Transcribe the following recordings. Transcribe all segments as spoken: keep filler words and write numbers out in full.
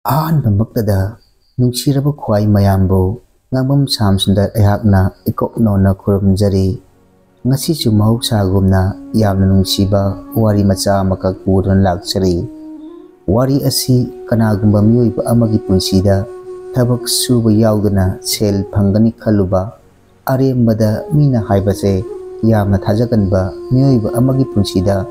ꯑꯍꯥꯟꯕꯃꯛꯇꯗ ꯅꯨꯡꯁꯤꯔꯕ ꯈ꯭ꯋꯥꯏ ꯃꯌꯥꯝꯕꯨ ꯉꯥꯡꯕꯝ ꯁꯥꯝꯁꯨꯟꯗꯔ ꯑꯩꯍꯥꯛꯅ ꯏꯀꯣꯛ ꯅꯧꯅ ꯈꯨꯔꯨꯝꯖꯔꯤ꯫ ꯉꯁꯤꯁꯨ ꯃꯍꯧꯁꯥꯒꯨꯝꯅ ꯌꯥꯝꯅ ꯅꯨꯡꯁꯤꯕ ꯋꯥꯔꯤ ꯃꯆꯥ ꯑꯃꯈꯛ ꯄꯨꯗꯨꯅ ꯂꯥꯛꯆꯔꯤ꯫ ꯋꯥꯔꯤ ꯑꯁꯤ ꯀꯅꯥꯒꯨꯝꯕ ꯃꯤꯑꯣꯏꯕ ꯑꯃꯒꯤ ꯄꯨꯟꯁꯤꯗ ꯊꯕꯛ ꯁꯨꯕ ꯌꯥꯎꯗꯅ ꯁꯦꯜ ꯐꯪꯒꯅꯤ ꯈꯜꯂꯨꯕ, ꯑꯔꯦꯝꯕꯗ ꯃꯤꯅ ꯍꯥꯏꯕꯁꯦ ꯌꯥꯝꯅ ꯊꯥꯖꯒꯟꯕ ꯃꯤꯑꯣꯏꯕ ꯑꯃꯒꯤ ꯄꯨꯟꯁꯤꯗ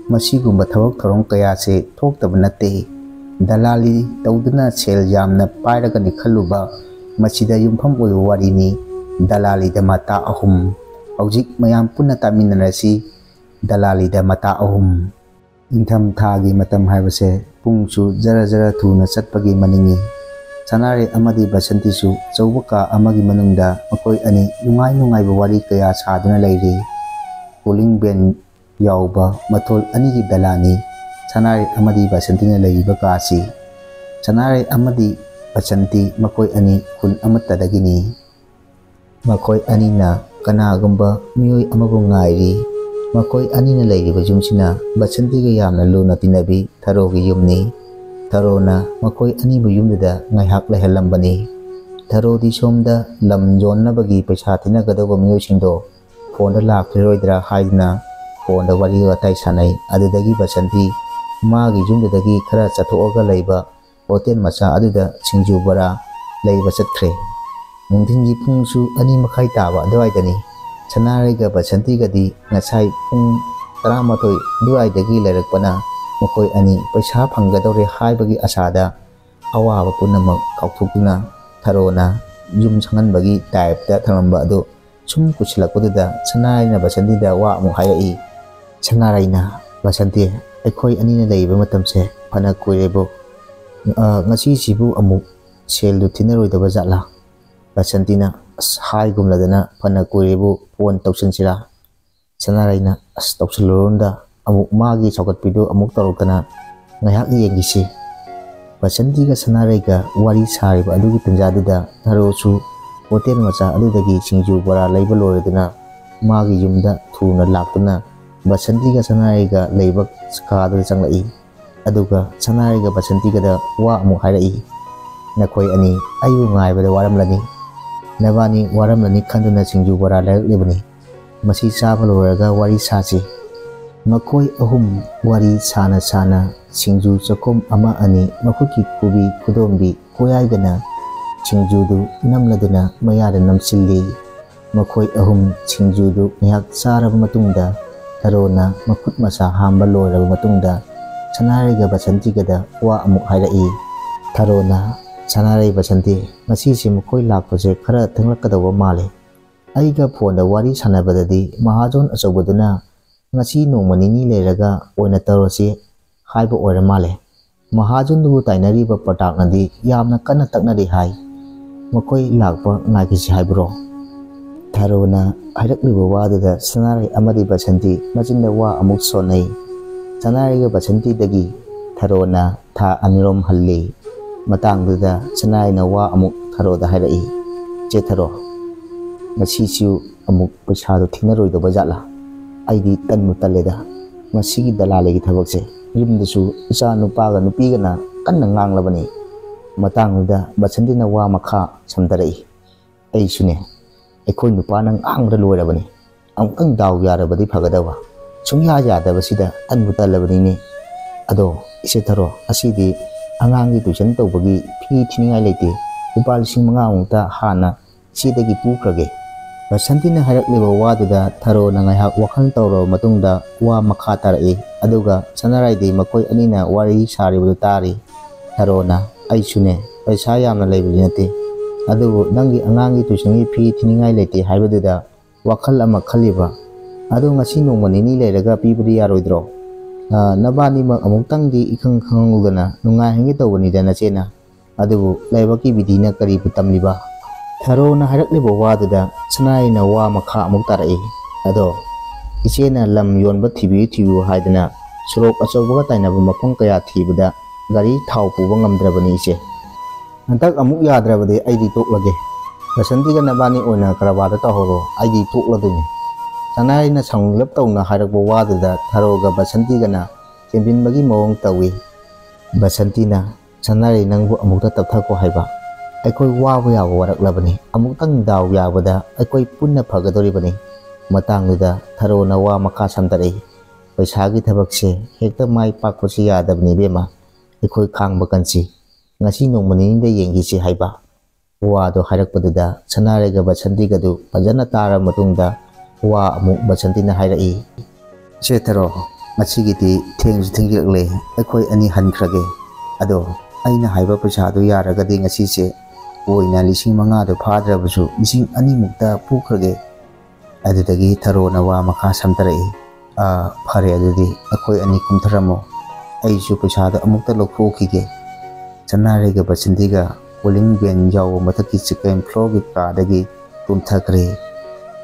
ꯃꯁꯤꯒꯨꯝꯕ ꯊꯕꯛ ꯊꯧꯔꯝ ꯀꯌꯥꯁꯦ ꯊꯣꯛꯇꯕ ꯅꯠꯇꯦ꯫ ꯗꯂꯥꯂꯤ ꯇꯧꯗꯨꯅ ꯁꯦꯜ ꯌꯥꯝꯅ ꯄꯥꯏꯔꯒꯅꯤ ꯈꯜꯂꯨꯕ, ꯃꯁꯤꯗ ꯌꯨꯝꯐꯝ ꯑꯣꯏꯕ ꯋꯥꯔꯤꯅꯤ꯫ ꯗꯂꯥꯂꯤꯗ ꯃꯇꯥ ꯑꯍꯨꯝ꯫ ꯍꯧꯖꯤꯛ ꯃꯌꯥꯝ ꯄꯨꯟꯅ ꯇꯥꯃꯤꯟꯅꯔꯁꯤ꯫ ꯗꯂꯥꯂꯤꯗ ꯃꯇꯥ ꯑꯍꯨꯝ꯫ ꯅꯤꯡꯊꯝ ꯊꯥꯒꯤ ꯃꯇꯝ ꯍꯥꯏꯕꯁꯦ ꯄꯨꯡꯁꯨ ꯖꯔ ꯖꯔ ꯊꯨꯅ ꯆꯠꯄꯒꯤ ꯃꯅꯤꯡꯏ꯫ ꯁꯅꯥꯔꯩ ꯑꯃꯗꯤ ꯕꯁꯟꯇꯤꯁꯨ ꯑꯆꯧꯕ ꯀꯥ ꯑꯃꯒꯤ ꯃꯅꯨꯡꯗ ꯃꯈꯣꯏ ꯑꯅꯤ ꯅꯨꯡꯉꯥꯏ ꯅꯨꯡꯉꯥꯏꯕ ꯋꯥꯔꯤ ꯀꯌꯥ ꯁꯥꯗꯨꯅ ꯂꯩꯔꯤ꯫ ꯀꯣꯂꯤꯡ ꯕꯦꯟ ꯌꯥꯎꯕ ꯃꯊꯣꯜ ꯑꯅꯤꯒꯤ ꯗꯂꯥꯅꯤ ꯁꯅꯥꯔꯩ ꯑꯃꯗꯤ ꯕꯁꯟꯇꯤꯅ ꯂꯩꯔꯤꯕ ꯀꯥꯁꯤ꯫ ꯁꯅꯥꯔꯩ ꯑꯃꯗꯤ ꯕꯁꯟꯇꯤ ꯃꯈꯣꯏ ꯑꯅꯤ ꯈꯨꯟ ꯑꯃꯠꯇꯗꯒꯤꯅꯤ꯫ ꯃꯈꯣꯏ ꯑꯅꯤꯅ ꯀꯅꯥꯒꯨꯝꯕ ꯃꯤꯑꯣꯏ ꯑꯃꯕꯨ ꯉꯥꯏꯔꯤ꯫ ꯃꯈꯣꯏ ꯑꯅꯤꯅ ꯂꯩꯔꯤꯕ ꯌꯨꯝꯁꯤꯅ ꯕꯁꯟꯇꯤꯒ ꯌꯥꯝꯅ ꯂꯨꯅ ꯇꯤꯟꯅꯕꯤ ꯊꯔꯣꯒꯤ ꯌꯨꯝꯅꯤ꯫ ꯊꯔꯣꯅ ꯃꯈꯣꯏ ꯑꯅꯤꯕꯨ ꯌꯨꯝꯗꯨꯗ ꯉꯥꯏꯍꯥꯛ ꯂꯩꯍꯜꯂꯝꯕꯅꯤ꯫ ꯊꯔꯣꯗꯤ ꯁꯣꯝꯗ ꯂꯝ ꯌꯣꯟꯅꯕꯒꯤ ꯄꯩꯁꯥ ꯊꯤꯅꯒꯗꯧꯕ ꯃꯤꯑꯣꯏꯁꯤꯡꯗꯣ ꯐꯣꯟꯗ ꯂꯥꯛꯄꯤꯔꯣꯏꯗ꯭ꯔꯥ ꯍꯥꯏꯗꯨꯅ ꯐꯣꯟꯗ ꯋꯥꯔꯤ ꯋꯥꯇꯥꯏ ꯁꯥꯟꯅꯩ꯫ ꯑꯗꯨꯗꯒꯤ ꯕꯁꯟꯇꯤ ꯃꯥꯒꯤ ꯌꯨꯝꯗꯨꯗꯒꯤ ꯈꯔ ꯆꯠꯊꯣꯛꯑꯒ ꯂꯩꯕ ꯍꯣꯇꯦꯜ ꯃꯆꯥ ꯑꯗꯨꯗ ꯁꯤꯡꯖꯨ ꯕꯣꯔꯥ ꯂꯩꯕ ꯆꯠꯈ꯭ꯔꯦ꯫ ꯅꯨꯡꯊꯤꯜꯒꯤ ꯄꯨꯡꯁꯨ ꯑꯅꯤ ꯃꯈꯥꯏ ꯇꯥꯕ ꯑꯗꯨꯋꯥꯏꯗꯅꯤ꯫ ꯁꯅꯥꯔꯩꯒ ꯕꯁꯟꯇꯤꯒꯗꯤ ꯉꯁꯥꯏ ꯄꯨꯡ ꯇꯔꯥꯃꯥꯊꯣꯏ ꯑꯗꯨꯋꯥꯏꯗꯒꯤ ꯂꯩꯔꯛꯄꯅ ꯃꯈꯣꯏ ꯑꯅꯤ ꯄꯩꯁꯥ ꯐꯪꯒꯗꯧꯔꯦ ꯍꯥꯏꯕꯒꯤ ꯑꯁꯥꯗ ꯑꯋꯥꯕ ꯄꯨꯝꯅꯃꯛ ꯀꯥꯎꯊꯣꯛꯇꯨꯅ ꯊꯔꯣꯅ ꯌꯨꯝ ꯁꯪꯍꯟꯕꯒꯤ ꯇꯥꯏꯞꯇ ꯊꯝꯂꯝꯕ ꯑꯗꯨ ꯁꯨꯝ ꯀꯨꯏꯁꯤꯜꯂꯛꯄꯗꯨꯗ ꯁꯅꯥꯔꯩꯅ ꯕꯁꯟꯇꯤꯗ ꯋꯥ ꯑꯃꯨꯛ ꯍꯥꯏꯔꯛꯏ꯫ ꯁꯅꯥꯔꯩꯅ, "ꯕꯁꯟꯇꯤ, ꯑꯩꯈꯣꯏ ꯑꯅꯤꯅ ꯂꯩꯔꯤꯕ ꯃꯇꯝꯁꯦ ꯐꯅ ꯀꯨꯏꯔꯦꯕꯨ꯫ ꯑ, ꯉꯁꯤꯁꯤꯕꯨ ꯑꯃꯨꯛ ꯁꯦꯜꯗꯨ ꯊꯤꯅꯔꯣꯏꯗꯕ ꯖꯥꯠꯂꯥ?" ꯕꯁꯟꯇꯤꯅ, "ꯑꯁ, ꯍꯥꯏꯒꯨꯝꯂꯗꯅ ꯐꯅ ꯀꯨꯏꯔꯦꯕꯨ ꯐꯣꯟ ꯇꯧꯁꯤꯟꯁꯤꯔꯥ?" ꯁꯅꯥꯔꯩꯅ, "ꯑꯁ, ꯇꯧꯁꯤꯜꯂꯨꯔꯣꯅꯗ, ꯑꯃꯨꯛ ꯃꯥꯒꯤ ꯁꯥꯎꯒꯠꯄꯤꯗꯨ ꯑꯃꯨꯛ ꯇꯧꯔꯛꯇꯅ ꯉꯥꯏꯍꯥꯛ ꯌꯦꯡꯈꯤꯁꯤ꯫" ꯕꯁꯟꯇꯤꯒ ꯁꯅꯥꯔꯩꯒ ꯋꯥꯔꯤ ꯁꯥꯔꯤꯕ ꯑꯗꯨꯒꯤ ꯇꯟꯖꯥꯗꯨꯗ ꯊꯔꯣꯁꯨ ꯍꯣꯇꯦꯜ ꯃꯆꯥ ꯑꯗꯨꯗꯒꯤ ꯁꯤꯡꯖꯨ ꯕꯣꯔꯥ ꯂꯩꯕ ꯂꯣꯏꯔꯗꯨꯅ ꯃꯥꯒꯤ ꯌꯨꯝꯗ ꯊꯨꯅ ꯂꯥꯛꯇꯨꯅ ꯕꯁꯟꯇꯤꯒ ꯁꯅꯥꯔꯩꯒ ꯂꯩꯕ ꯀꯥꯗꯨꯗ ꯆꯪꯂꯛꯏ꯫ ꯑꯗꯨꯒ ꯁꯅꯥꯔꯩꯒ ꯕꯁꯟꯇꯤꯒꯗ ꯋꯥ ꯑꯃꯨꯛ ꯍꯥꯏꯔꯛꯏ꯫ "ꯅꯈꯣꯏ ꯑꯅꯤ ꯑꯩꯕꯨ ꯉꯥꯏꯕꯗ ꯋꯥꯔꯝꯂꯅꯤ꯫ ꯅꯕꯥꯅꯤ ꯋꯥꯔꯝꯂꯅꯤ ꯈꯟꯗꯨꯅ ꯁꯤꯡꯖꯨ ꯕꯣꯔꯥ ꯂꯩꯔꯛꯂꯤꯕꯅꯤ꯫ ꯃꯁꯤ ꯆꯥꯕ ꯂꯣꯏꯔꯒ ꯋꯥꯔꯤ ꯁꯥꯁꯤ꯫" ꯃꯈꯣꯏ ꯑꯍꯨꯝ ꯋꯥꯔꯤ ꯁꯥꯅ ꯁꯥꯅ ꯁꯤꯡꯖꯨ ꯆꯥꯛꯈꯨꯝ ꯑꯃ ꯑꯅꯤ ꯃꯈꯨꯠꯀꯤ ꯈꯨꯕꯤ ꯈꯨꯗꯣꯝꯕꯤ ꯈꯣꯌꯥꯏꯒꯅ ꯁꯤꯡꯖꯨꯗꯨ ꯅꯝꯂꯗꯨꯅ ꯃꯌꯥꯗ ꯅꯝꯁꯤꯜꯂꯤ꯫ ꯃꯈꯣꯏ ꯑꯍꯨꯝ ꯁꯤꯡꯖꯨꯗꯨ ꯉꯥꯏꯍꯥꯛ ꯆꯥꯔꯕ ꯃꯇꯨꯡꯗ, ꯊꯔꯣꯅ ꯃꯈꯨꯠ ꯃꯁꯥ ꯍꯥꯝꯕ ꯂꯣꯏꯔꯕ ꯃꯇꯨꯡꯗ, ꯁꯅꯥꯔꯩꯒ ꯕꯁꯟꯇꯤꯒꯗ ꯋꯥ ꯑꯃꯨꯛ ꯍꯥꯏꯔꯛꯏ꯫ ꯊꯔꯣꯅ, "ꯁꯅꯥꯔꯩ, ꯕꯁꯟꯇꯤ, ꯉꯁꯤꯁꯦ ꯃꯈꯣꯏ ꯂꯥꯛꯄꯁꯦ ꯈꯔ ꯊꯦꯡꯂꯛꯀꯗꯧꯕ ꯃꯥꯜꯂꯤ꯫ ꯑꯩꯒ ꯐꯣꯟꯗ ꯋꯥꯔꯤ ꯁꯥꯟꯅꯕꯗꯗꯤ ꯃꯍꯥꯖꯣꯟ ꯑꯆꯧꯕꯗꯨꯅ ꯉꯁꯤ ꯅꯣꯡꯃ ꯅꯤꯅꯤ ꯂꯩꯔꯒ ꯑꯣꯏꯅ ꯇꯧꯔꯁꯤ ꯍꯥꯏꯕ ꯑꯣꯏꯔ ꯃꯥꯜꯂꯦ꯫ ꯃꯍꯥꯖꯣꯟꯗꯨꯕꯨ ꯇꯥꯏꯅꯔꯤꯕ ꯄ꯭ꯔꯇꯥꯞꯅꯗꯤ ꯌꯥꯝꯅ ꯀꯟꯅ ꯇꯛꯅꯔꯤ ꯍꯥꯏ꯫ ꯃꯈꯣꯏ ꯂꯥꯛꯄ ꯉꯥꯏꯈꯤꯁꯤ ꯍꯥꯏꯕ꯭ꯔꯣ?" ꯊꯔꯣꯅ ꯍꯥꯏꯔꯛꯂꯤꯕ ꯋꯥꯗꯨꯗ ꯁꯅꯥꯔꯩ ꯑꯃꯗꯤ ꯕꯁꯟꯇꯤ ꯃꯆꯤꯟꯗ ꯋꯥ ꯑꯃꯨꯛ ꯁꯣꯟꯅꯩ꯫ ꯁꯅꯥꯔꯩꯒ ꯕꯁꯟꯇꯤꯗꯒꯤ ꯊꯔꯣꯅ ꯊꯥ ꯑꯅꯤꯔꯣꯝ ꯍꯜꯂꯤ꯫ ꯃꯇꯥꯡꯗꯨꯗ ꯁꯅꯥꯔꯩꯅ ꯋꯥ ꯑꯃꯨꯛ ꯊꯔꯣꯗ ꯍꯥꯏꯔꯛꯏ, "ꯆꯦ ꯊꯔꯣ, ꯉꯁꯤꯁꯨ ꯑꯃꯨꯛ ꯄꯩꯁꯥꯗꯣ ꯊꯤꯅꯔꯣꯏꯗꯧꯕ ꯖꯥꯠꯂꯥ? ꯑꯩꯗꯤ ꯇꯟꯕꯨ ꯇꯜꯂꯦꯗ ꯃꯁꯤꯒꯤ ꯗꯂꯥꯂꯤꯒꯤ ꯊꯕꯛꯁꯦ꯫ ꯌꯨꯝꯗꯁꯨ ꯏꯆꯥ ꯅꯨꯄꯥꯒ ꯅꯨꯄꯤꯒꯅ ꯀꯟꯅ ꯉꯥꯡꯂꯕꯅꯤ꯫" ꯃꯇꯥꯡꯗꯨꯗ ꯕꯁꯟꯇꯤꯅ ꯋꯥ ꯃꯈꯥ ꯁꯝꯊꯔꯛꯏ, "ꯑꯩꯁꯨꯅꯦ, ꯑꯩꯈꯣꯏ ꯅꯨꯄꯥꯅ ꯉꯥꯡꯕꯗ ꯂꯣꯏꯔꯕꯅꯤ꯫ ꯑꯃꯨꯛꯇꯪ ꯗꯥꯎ ꯌꯥꯔꯕꯗꯤ ꯐꯒꯗꯕ꯫ ꯁꯨꯡꯌꯥ ꯌꯥꯗꯕꯁꯤꯗ ꯇꯟꯕꯨ ꯇꯜꯂꯕꯅꯤꯅꯦ꯫ ꯑꯗꯣ ꯏꯆꯦ ꯊꯔꯣ, ꯑꯁꯤꯗꯤ ꯑꯉꯥꯡꯒꯤ ꯇꯨꯏꯁꯟ ꯇꯧꯕꯒꯤ ꯐꯤ ꯊꯤꯅꯤꯡꯉꯥꯏ ꯂꯩꯇꯦ꯫ ꯂꯨꯄꯥ ꯂꯤꯁꯤꯡ ꯃꯉꯥꯃꯨꯛꯇ ꯍꯥꯟꯅ ꯏꯆꯦꯗꯒꯤ ꯄꯨꯈ꯭ꯔꯒꯦ꯫" ꯕꯁꯟꯇꯤꯅ ꯍꯥꯏꯔꯛꯂꯤꯕ ꯋꯥꯗꯨꯗ ꯊꯔꯣꯅ ꯉꯥꯏꯍꯥꯛ ꯋꯥꯈꯜ ꯇꯧꯔꯕ ꯃꯇꯨꯡꯗ ꯋꯥ ꯃꯈꯥ ꯇꯥꯔꯛꯏ꯫ ꯑꯗꯨꯒ ꯁꯅꯥꯔꯩꯗꯤ ꯃꯈꯣꯏ ꯑꯅꯤꯅ ꯋꯥꯔꯤ ꯁꯥꯔꯤꯕꯗꯨ ꯇꯥꯔꯤ꯫ ꯊꯔꯣꯅ, "ꯑꯩꯁꯨꯅꯦ, ꯄꯩꯁꯥ ꯌꯥꯝꯅ ꯂꯩꯕꯗꯤ ꯅꯠꯇꯦ꯫ ꯑꯗꯨꯕꯨ ꯅꯪꯒꯤ ꯑꯉꯥꯡꯒꯤ ꯇꯨꯏꯁꯟꯒꯤ ꯐꯤ ꯊꯤꯅꯤꯡꯉꯥꯏ ꯂꯩꯇꯦ ꯍꯥꯏꯕꯗꯨꯗ ꯋꯥꯈꯜ ꯑꯃ ꯈꯜꯂꯤꯕ꯫ ꯑꯗꯣ ꯉꯁꯤ ꯅꯣꯡꯃ ꯅꯤꯅꯤ ꯂꯩꯔꯒ ꯄꯤꯕꯗꯤ ꯌꯥꯔꯣꯏꯗ꯭ꯔꯣ? ꯑ, ꯅꯕꯥꯅꯤꯃꯛ ꯑꯃꯨꯛꯇꯪꯗꯤ ꯏꯈꯪ ꯈꯪꯍꯧꯗꯅ ꯅꯨꯡꯉꯥꯏꯍꯟꯒꯦ ꯇꯧꯕꯅꯤꯗ ꯅꯆꯦꯅ꯫ ꯑꯗꯨꯕꯨ ꯂꯥꯏꯕꯛꯀꯤ ꯕꯤꯙꯤꯅ ꯀꯔꯤꯕꯨ ꯇꯝꯂꯤꯕ?" ꯊꯔꯣꯅ ꯍꯥꯏꯔꯛꯂꯤꯕ ꯋꯥꯗꯨꯗ ꯁꯅꯥꯔꯩꯅ ꯋꯥ ꯃꯈꯥ ꯑꯃꯨꯛ ꯇꯥꯔꯛꯏ꯫ "ꯑꯗꯣ ꯏꯆꯦꯅ ꯂꯝ ꯌꯣꯟꯕ ꯊꯤꯕꯤꯌꯨ ꯊꯤꯕꯤꯌꯨ ꯍꯥꯏꯗꯅ ꯁꯣꯔꯣꯛ ꯑꯆꯧꯕꯒ ꯇꯥꯏꯅꯕ ꯃꯐꯝ ꯀꯌꯥ ꯊꯤꯕꯗ ꯒꯥꯔꯤ ꯊꯥꯎ ꯄꯨꯕ ꯉꯝꯗ꯭ꯔꯕꯅꯤ ꯏꯆꯦ꯫ ꯍꯟꯗꯛ ꯑꯃꯨꯛ ꯌꯥꯗ꯭ꯔꯕꯗꯤ ꯑꯩꯗꯤ ꯇꯣꯛꯂꯒꯦ꯫ ꯕꯁꯟꯇꯤꯒ ꯅꯕꯥꯅꯤ ꯑꯣꯏꯅ ꯀꯔꯕꯥꯔꯗ ꯇꯧꯍꯧꯔꯣ, ꯑꯩꯗꯤ ꯇꯣꯛꯂꯗꯣꯏꯅꯤ꯫" ꯁꯅꯥꯔꯩꯅ ꯁꯥꯎꯅꯤꯡꯂꯞ ꯇꯧꯅ ꯍꯥꯏꯔꯛꯄ ꯋꯥꯗꯨꯗ ꯊꯔꯣꯒ ꯕꯁꯟꯇꯤꯒꯅ ꯊꯦꯝꯖꯤꯟꯕꯒꯤ ꯃꯑꯣꯡ ꯇꯧꯏ꯫ ꯕꯁꯟꯇꯤꯅ, "ꯁꯅꯥꯔꯩ, ꯅꯪꯕꯨ ꯑꯃꯨꯛꯇ ꯇꯞꯊꯈꯣ ꯍꯥꯏꯕ꯫ ꯑꯩꯈꯣꯏ ꯋꯥꯕ ꯌꯥꯕ ꯋꯥꯔꯛꯂꯕꯅꯤ꯫ ꯑꯃꯨꯛꯇꯪ ꯗꯥꯎ ꯌꯥꯕꯗ ꯑꯩꯈꯣꯏ ꯄꯨꯟꯅ ꯐꯒꯗꯧꯔꯤꯕꯅꯤ꯫" ꯃꯇꯥꯡꯗꯨꯗ ꯊꯔꯣꯅ ꯋꯥ ꯃꯈꯥ ꯁꯝꯊꯔꯛꯏ꯫ "ꯄꯩꯁꯥꯒꯤ ꯊꯕꯛꯁꯦ ꯍꯦꯛꯇ ꯃꯥꯏ ꯄꯥꯛꯄꯁꯨ ꯌꯥꯗꯕꯅꯤ ꯏꯕꯦꯝꯃ꯫ ꯑꯩꯈꯣꯏ ꯈꯥꯡꯕ ꯀꯟꯁꯤ꯫ ꯉꯁꯤ ꯅꯣꯡꯃ ꯅꯤꯅꯤꯗ ꯌꯦꯡꯈꯤꯁꯤ" ꯍꯥꯏꯕ꯫ ꯋꯥꯗꯣ ꯍꯥꯏꯔꯛꯄꯗꯨꯗ ꯁꯅꯥꯔꯩꯒ ꯕꯁꯟꯇꯤꯒꯗꯨ ꯐꯖꯅ ꯇꯥꯔꯕ ꯃꯇꯨꯡꯗ ꯋꯥ ꯑꯃꯨꯛ ꯕꯁꯟꯇꯤꯅ ꯍꯥꯏꯔꯛꯏ꯫ "ꯏꯆꯦ ꯊꯔꯣ, ꯉꯁꯤꯒꯤꯗꯤ ꯊꯦꯡꯁꯨ ꯊꯦꯡꯖꯤꯜꯂꯛꯂꯦ, ꯑꯩꯈꯣꯏ ꯑꯅꯤ ꯍꯟꯈ꯭ꯔꯒꯦ꯫ ꯑꯗꯣ ꯑꯩꯅ ꯍꯥꯏꯕ ꯄꯩꯁꯥꯗꯨ ꯌꯥꯔꯒꯗꯤ ꯉꯁꯤꯁꯦ ꯑꯣꯏꯅ ꯂꯤꯁꯤꯡ ꯃꯉꯥꯗꯨ ꯐꯥꯗ꯭ꯔꯕꯁꯨ ꯂꯤꯁꯤꯡ ꯑꯅꯤꯃꯨꯛꯇ ꯄꯨꯈ꯭ꯔꯒꯦ꯫ ꯑꯗꯨꯗꯒꯤ ꯊꯔꯣꯅ ꯋꯥ ꯃꯈꯥ ꯁꯝꯊꯔꯛꯏ, "ꯑꯥ, ꯐꯔꯦ, ꯑꯗꯨꯗꯤ ꯑꯩꯈꯣꯏ ꯑꯅꯤ ꯀꯨꯝꯊꯔꯝꯃꯣ, ꯑꯩꯁꯨ ꯄꯩꯁꯥꯗꯣ ꯑꯃꯨꯛꯇ ꯂꯧꯊꯣꯛꯈꯤꯒꯦ꯫" ꯁꯅꯥꯔꯩꯒ ꯕꯁꯟꯇꯤꯒ ꯀꯣꯂꯤꯡ ꯕꯦꯟ ꯌꯥꯎꯕ ꯃꯊꯛꯀꯤ ꯁꯦꯀꯦꯟ ꯐ꯭ꯂꯣꯔꯒꯤ ꯀꯥꯗꯒꯤ ꯀꯨꯝꯊꯈ꯭ꯔꯦ꯫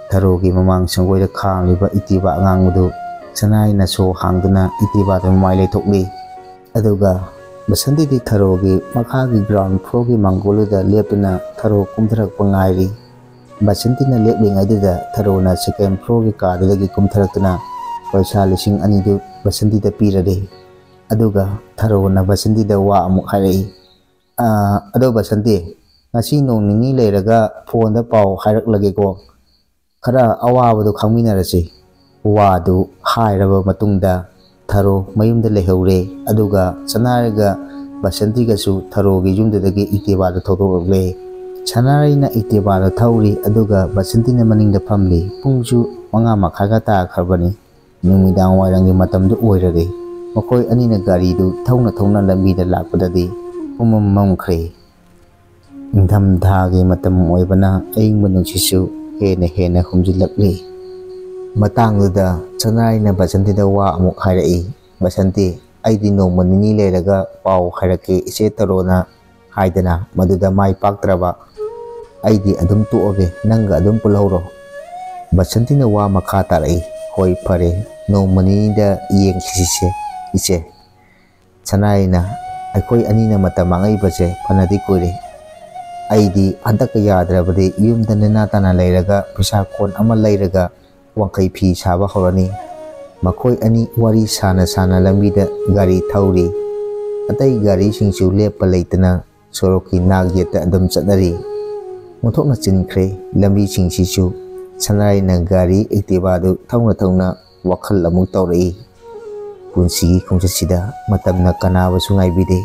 ꯊꯔꯣꯒꯤ ꯃꯃꯥꯡ ꯁꯪꯒꯣꯏꯗ ꯈꯥꯝꯂꯤꯕ ꯏꯇꯤꯕꯥ ꯑꯉꯥꯡꯕꯗꯨ ꯁꯅꯥꯔꯩꯅ ꯁꯣ ꯍꯥꯡꯗꯨꯅ ꯏꯇꯤꯕꯥꯗ ꯃꯃꯥꯏ ꯂꯩꯊꯣꯛꯂꯤ꯫ ꯑꯗꯨꯒ ꯕꯁꯟꯇꯤꯗꯤ ꯊꯔꯣꯒꯤ ꯃꯈꯥꯒꯤ ꯒ꯭ꯔꯥꯎꯟ ꯐ꯭ꯂꯣꯔꯒꯤ ꯃꯥꯡꯒꯣꯜꯗꯨꯗ ꯂꯦꯞꯇꯨꯅ ꯊꯔꯣ ꯀꯨꯝꯊꯔꯛꯄ ꯉꯥꯏꯔꯤ꯫ ꯕꯁꯟꯇꯤꯅ ꯂꯦꯞꯂꯤꯉꯩꯗꯨꯗ ꯊꯔꯣꯅ ꯁꯦꯀꯦꯟ ꯐ꯭ꯂꯣꯔꯒꯤ ꯀꯥꯗꯨꯗꯒꯤ ꯀꯨꯝꯊꯔꯛꯇꯨꯅ ꯄꯩꯁꯥ ꯂꯤꯁꯤꯡ ꯑꯅꯤꯗꯨ ꯕꯁꯟꯇꯤꯗ ꯄꯤꯔꯔꯦ꯫ ꯑꯗꯨꯒ ꯊꯔꯣꯅ ꯕꯁꯟꯇꯤꯗ ꯋꯥ ꯑꯃꯨꯛ ꯍꯥꯏꯔꯛꯏ, "ꯑꯥ, ꯑꯗꯣ ꯕꯁꯟꯇꯤ, ꯉꯁꯤ ꯅꯣꯡ ꯅꯤꯅꯤ ꯂꯩꯔꯒ ꯐꯣꯟꯗ ꯄꯥꯎ ꯍꯥꯏꯔꯛꯂꯒꯦꯀꯣ꯫ ꯈꯔ ꯑꯋꯥꯕꯗꯣ ꯈꯪꯃꯤꯟꯅꯔꯁꯤ꯫" ꯋꯥꯗꯨ ꯍꯥꯏꯔꯕ ꯃꯇꯨꯡꯗ ꯊꯔꯣ ꯃꯌꯨꯝꯗ ꯂꯩꯍꯧꯔꯦ꯫ ꯑꯗꯨꯒ ꯁꯅꯥꯔꯩꯒ ꯕꯁꯟꯇꯤꯒꯁꯨ ꯊꯔꯣꯒꯤ ꯌꯨꯝꯗꯨꯗꯒꯤ ꯏꯇꯤꯕꯥꯗ ꯊꯧꯗꯣꯛꯂꯛꯂꯦ꯫ ꯁꯅꯥꯔꯩꯅ ꯏꯇꯤꯕꯥꯗ ꯊꯧꯔꯤ, ꯑꯗꯨꯒ ꯕꯁꯟꯇꯤꯅ ꯃꯅꯤꯡꯗ ꯐꯝꯂꯤ꯫ ꯄꯨꯡꯁꯨ ꯃꯉꯥ ꯃꯈꯥꯏꯒ ꯇꯥꯈ꯭ꯔꯕꯅꯤ꯫ ꯅꯨꯃꯤꯗꯥꯡ ꯋꯥꯏꯔꯝꯒꯤ ꯃꯇꯝꯗꯨ ꯑꯣꯏꯔꯔꯦ꯫ ꯃꯈꯣꯏ ꯑꯅꯤꯅ ꯒꯥꯔꯤꯗꯨ ꯊꯧꯅ ꯊꯧꯅ ꯂꯝꯕꯤꯗ ꯂꯥꯛꯄꯗꯗꯤ ꯄꯨꯝꯃꯝ ꯃꯝꯈ꯭ꯔꯦ꯫ ꯅꯤꯡꯊꯝꯊꯥꯒꯤ ꯃꯇꯝ ꯑꯣꯏꯕꯅ ꯑꯏꯪꯕ ꯅꯨꯡꯁꯤꯠꯁꯨ ꯍꯦꯟꯅ ꯍꯦꯟꯅ ꯍꯨꯝꯖꯤꯜꯂꯛꯂꯤ꯫ ꯃꯇꯥꯡꯗꯨꯗ ꯁꯅꯥꯔꯩꯅ ꯕꯁꯟꯇꯤꯗ ꯋꯥ ꯑꯃꯨꯛ ꯍꯥꯏꯔꯛꯏ, "ꯕꯁꯟꯇꯤ, ꯑꯩꯗꯤ ꯅꯣꯡꯃ ꯅꯤꯅꯤ ꯂꯩꯔꯒ ꯄꯥꯎ ꯍꯥꯏꯔꯛꯀꯦ ꯏꯆꯦ ꯊꯔꯣꯅ ꯍꯥꯏꯗꯅ ꯃꯗꯨꯗ ꯃꯥꯏ ꯄꯥꯛꯇ꯭ꯔꯕ꯫ ꯑꯩꯗꯤ ꯑꯗꯨꯝ ꯇꯣꯛꯑꯒꯦ, ꯅꯪꯒ ꯑꯗꯨꯝ ꯄꯨꯜꯍꯧꯔꯣ꯫" ꯕꯁꯟꯇꯤꯅ ꯋꯥ ꯃꯈꯥ ꯇꯥꯔꯛꯏ, "ꯍꯣꯏ, ꯐꯔꯦ, ꯅꯣꯡꯃ ꯅꯤꯅꯤꯗ ꯌꯦꯡꯈꯤꯁꯤꯁꯦ ꯏꯆꯦ꯫ ꯁꯅꯥꯔꯩꯅ, ꯑꯩꯈꯣꯏ ꯑꯅꯤꯅ ꯃꯇꯝ ꯃꯥꯡꯉꯛꯏꯕꯁꯦ ꯐꯅꯗꯤ ꯀꯨꯏꯔꯦ꯫ ꯑꯩꯗꯤ ꯍꯟꯗꯛꯀ ꯌꯥꯗ꯭ꯔꯕꯗꯤ ꯌꯨꯝꯗ ꯅꯦꯅꯥ ꯇꯥꯅ ꯂꯩꯔꯒ ꯄꯩꯁꯥ ꯀꯣꯟ ꯑꯃ ꯂꯩꯔꯒ ꯋꯥꯡꯈꯩ ꯐꯤ ꯁꯥꯕ ꯍꯧꯔꯅꯤ꯫ ꯃꯈꯣꯏ ꯑꯅꯤ ꯋꯥꯔꯤ ꯁꯥꯅ ꯁꯥꯅ ꯂꯝꯕꯤꯗ ꯒꯥꯔꯤ ꯊꯧꯔꯤ꯫ ꯑꯇꯩ ꯒꯥꯔꯤꯁꯤꯡꯁꯨ ꯂꯦꯞꯄ ꯂꯩꯇꯅ ꯁꯣꯔꯣꯛꯀꯤ ꯅꯥꯛ ꯌꯦꯠꯇ ꯑꯗꯨꯝ ꯆꯠꯅꯔꯤ꯫ ꯑꯣꯟꯊꯣꯛꯅ ꯆꯤꯟꯈ꯭ꯔꯦ ꯂꯝꯕꯤꯁꯤꯡꯁꯤꯁꯨ꯫ ꯁꯅꯥꯔꯩꯅ ꯒꯥꯔꯤ ꯑꯦꯛꯇꯤꯚꯥꯗꯨ ꯊꯧꯅ ꯊꯧꯅ ꯋꯥꯈꯜ ꯑꯃꯨꯛ ꯇꯧꯔꯛꯏ꯫ ꯄꯨꯟꯁꯤꯒꯤ ꯈꯣꯡꯆꯠꯁꯤꯗ ꯃꯇꯝꯅ ꯀꯅꯥꯕꯨꯁꯨ ꯉꯥꯏꯕꯤꯗꯦ꯫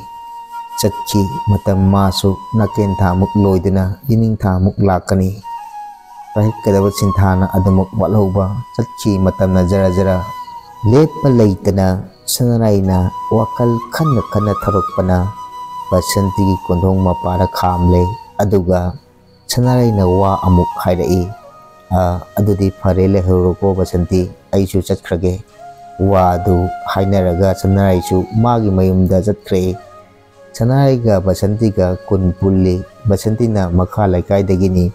ꯆꯠꯈꯤ ꯃꯇꯝ ꯃꯥꯁꯨ꯫ ꯅꯥꯀꯦꯟ ꯊꯥꯃꯨꯛ ꯂꯣꯏꯗꯨꯅ ꯌꯦꯅꯤꯡ ꯊꯥꯃꯨꯛ ꯂꯥꯛꯀꯅꯤ꯫ ꯄꯥꯏꯈꯠꯀꯗꯕ ꯁꯤꯟꯊꯥꯅ ꯑꯗꯨꯃꯛ ꯋꯥꯠꯍꯧꯕ꯫ ꯆꯠꯈꯤ ꯃꯇꯝꯅ ꯖꯔ ꯖꯔ꯫ ꯂꯦꯞꯄ ꯂꯩꯇꯅ ꯁꯅꯥꯔꯩꯅ ꯋꯥꯈꯜ ꯈꯟꯅ ꯈꯟꯅ ꯊꯧꯔꯛꯄꯅ ꯕꯁꯟꯇꯤꯒꯤ ꯀꯣꯟꯊꯣꯡ ꯃꯄꯥꯗ ꯈꯥꯝꯂꯦ꯫ ꯑꯗꯨꯒ ꯁꯅꯥꯔꯩꯅ ꯋꯥ ꯑꯃꯨꯛ ꯍꯥꯏꯔꯛꯏ꯫ "ꯑ, ꯑꯗꯨꯗꯤ ꯐꯔꯦ, ꯂꯩꯍꯧꯔꯣꯀꯣ ꯕꯁꯟꯇꯤ, ꯑꯩꯁꯨ ꯆꯠꯈ꯭ꯔꯒꯦ"꯫ ꯋꯥꯗꯨ ꯍꯥꯏꯅꯔꯒ ꯁꯅꯥꯔꯩꯁꯨ ꯃꯥꯒꯤ ꯃꯌꯨꯝꯗ ꯆꯠꯈ꯭ꯔꯦ꯫ ꯁꯅꯥꯔꯩꯒ ꯕꯁꯟꯇꯤꯒ ꯀꯨꯟ ꯄꯨꯜꯂꯤ꯫ ꯕꯁꯟꯇꯤꯅ ꯃꯈꯥ ꯂꯩꯀꯥꯏꯗꯒꯤꯅꯤ,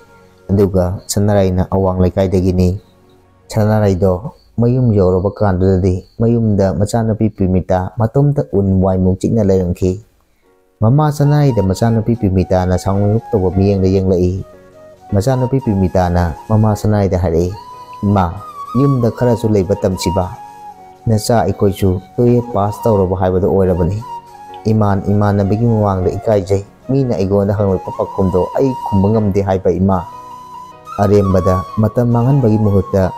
ꯑꯗꯨꯒ ꯁꯅꯥꯔꯩꯅ ꯑꯋꯥꯡ ꯂꯩꯀꯥꯏꯗꯒꯤꯅꯤ꯫ ꯁꯅꯥꯔꯩꯗꯣ ꯃꯌꯨꯝ ꯌꯧꯔꯕ ꯀꯥꯟꯗꯨꯗꯗꯤ ꯃꯌꯨꯝꯗ ꯃꯆꯥꯅꯨꯄꯤ ꯄꯤꯃꯤꯇꯥ ꯃꯇꯣꯝꯇ ꯎꯟ ꯋꯥꯏꯃꯨꯛ ꯆꯤꯛꯅ ꯂꯩꯔꯝꯈꯤ꯫ ꯃꯃꯥ ꯁꯅꯥꯔꯩꯗ ꯃꯆꯥꯅꯨꯄꯤ ꯄꯤꯃꯤꯇꯥꯅ ꯁꯥꯎꯅꯤꯡꯉꯛꯇꯧꯕ ꯃꯤꯠꯌꯦꯡꯗ ꯌꯦꯡꯂꯛꯏ꯫ ꯃꯆꯥꯅꯨꯄꯤ ꯄꯤꯃꯤꯇꯥꯅ ꯃꯃꯥ ꯁꯅꯥꯔꯩꯗ ꯍꯥꯏꯔꯛꯏ, "ꯏꯃꯥ, ꯌꯨꯝꯗ ꯈꯔꯁꯨ ꯂꯩꯕ ꯇꯝꯁꯤꯕ꯫ ꯅꯆꯥ ꯑꯩꯈꯣꯏꯁꯨ ꯇꯨꯌꯦꯜꯐ ꯄꯥꯁ ꯇꯧꯔꯕ ꯍꯥꯏꯕꯗꯨ ꯑꯣꯏꯔꯕꯅꯤ꯫ ꯏꯃꯥꯟ ꯏꯃꯥꯟꯅꯕꯒꯤ ꯃꯃꯥꯡꯗ ꯏꯀꯥꯏꯖꯩ꯫ ꯃꯤꯅ ꯑꯩꯉꯣꯟꯗ ꯍꯪꯂꯛꯄ ꯄꯥꯎꯈꯨꯝꯗꯣ ꯑꯩ ꯈꯨꯝꯕ ꯉꯝꯗꯦ ꯍꯥꯏꯕ ꯏꯃꯥ꯫ ꯑꯔꯦꯝꯕꯗ ꯃꯇꯝ ꯃꯥꯡꯍꯟꯕꯒꯤ ꯃꯍꯨꯠꯇ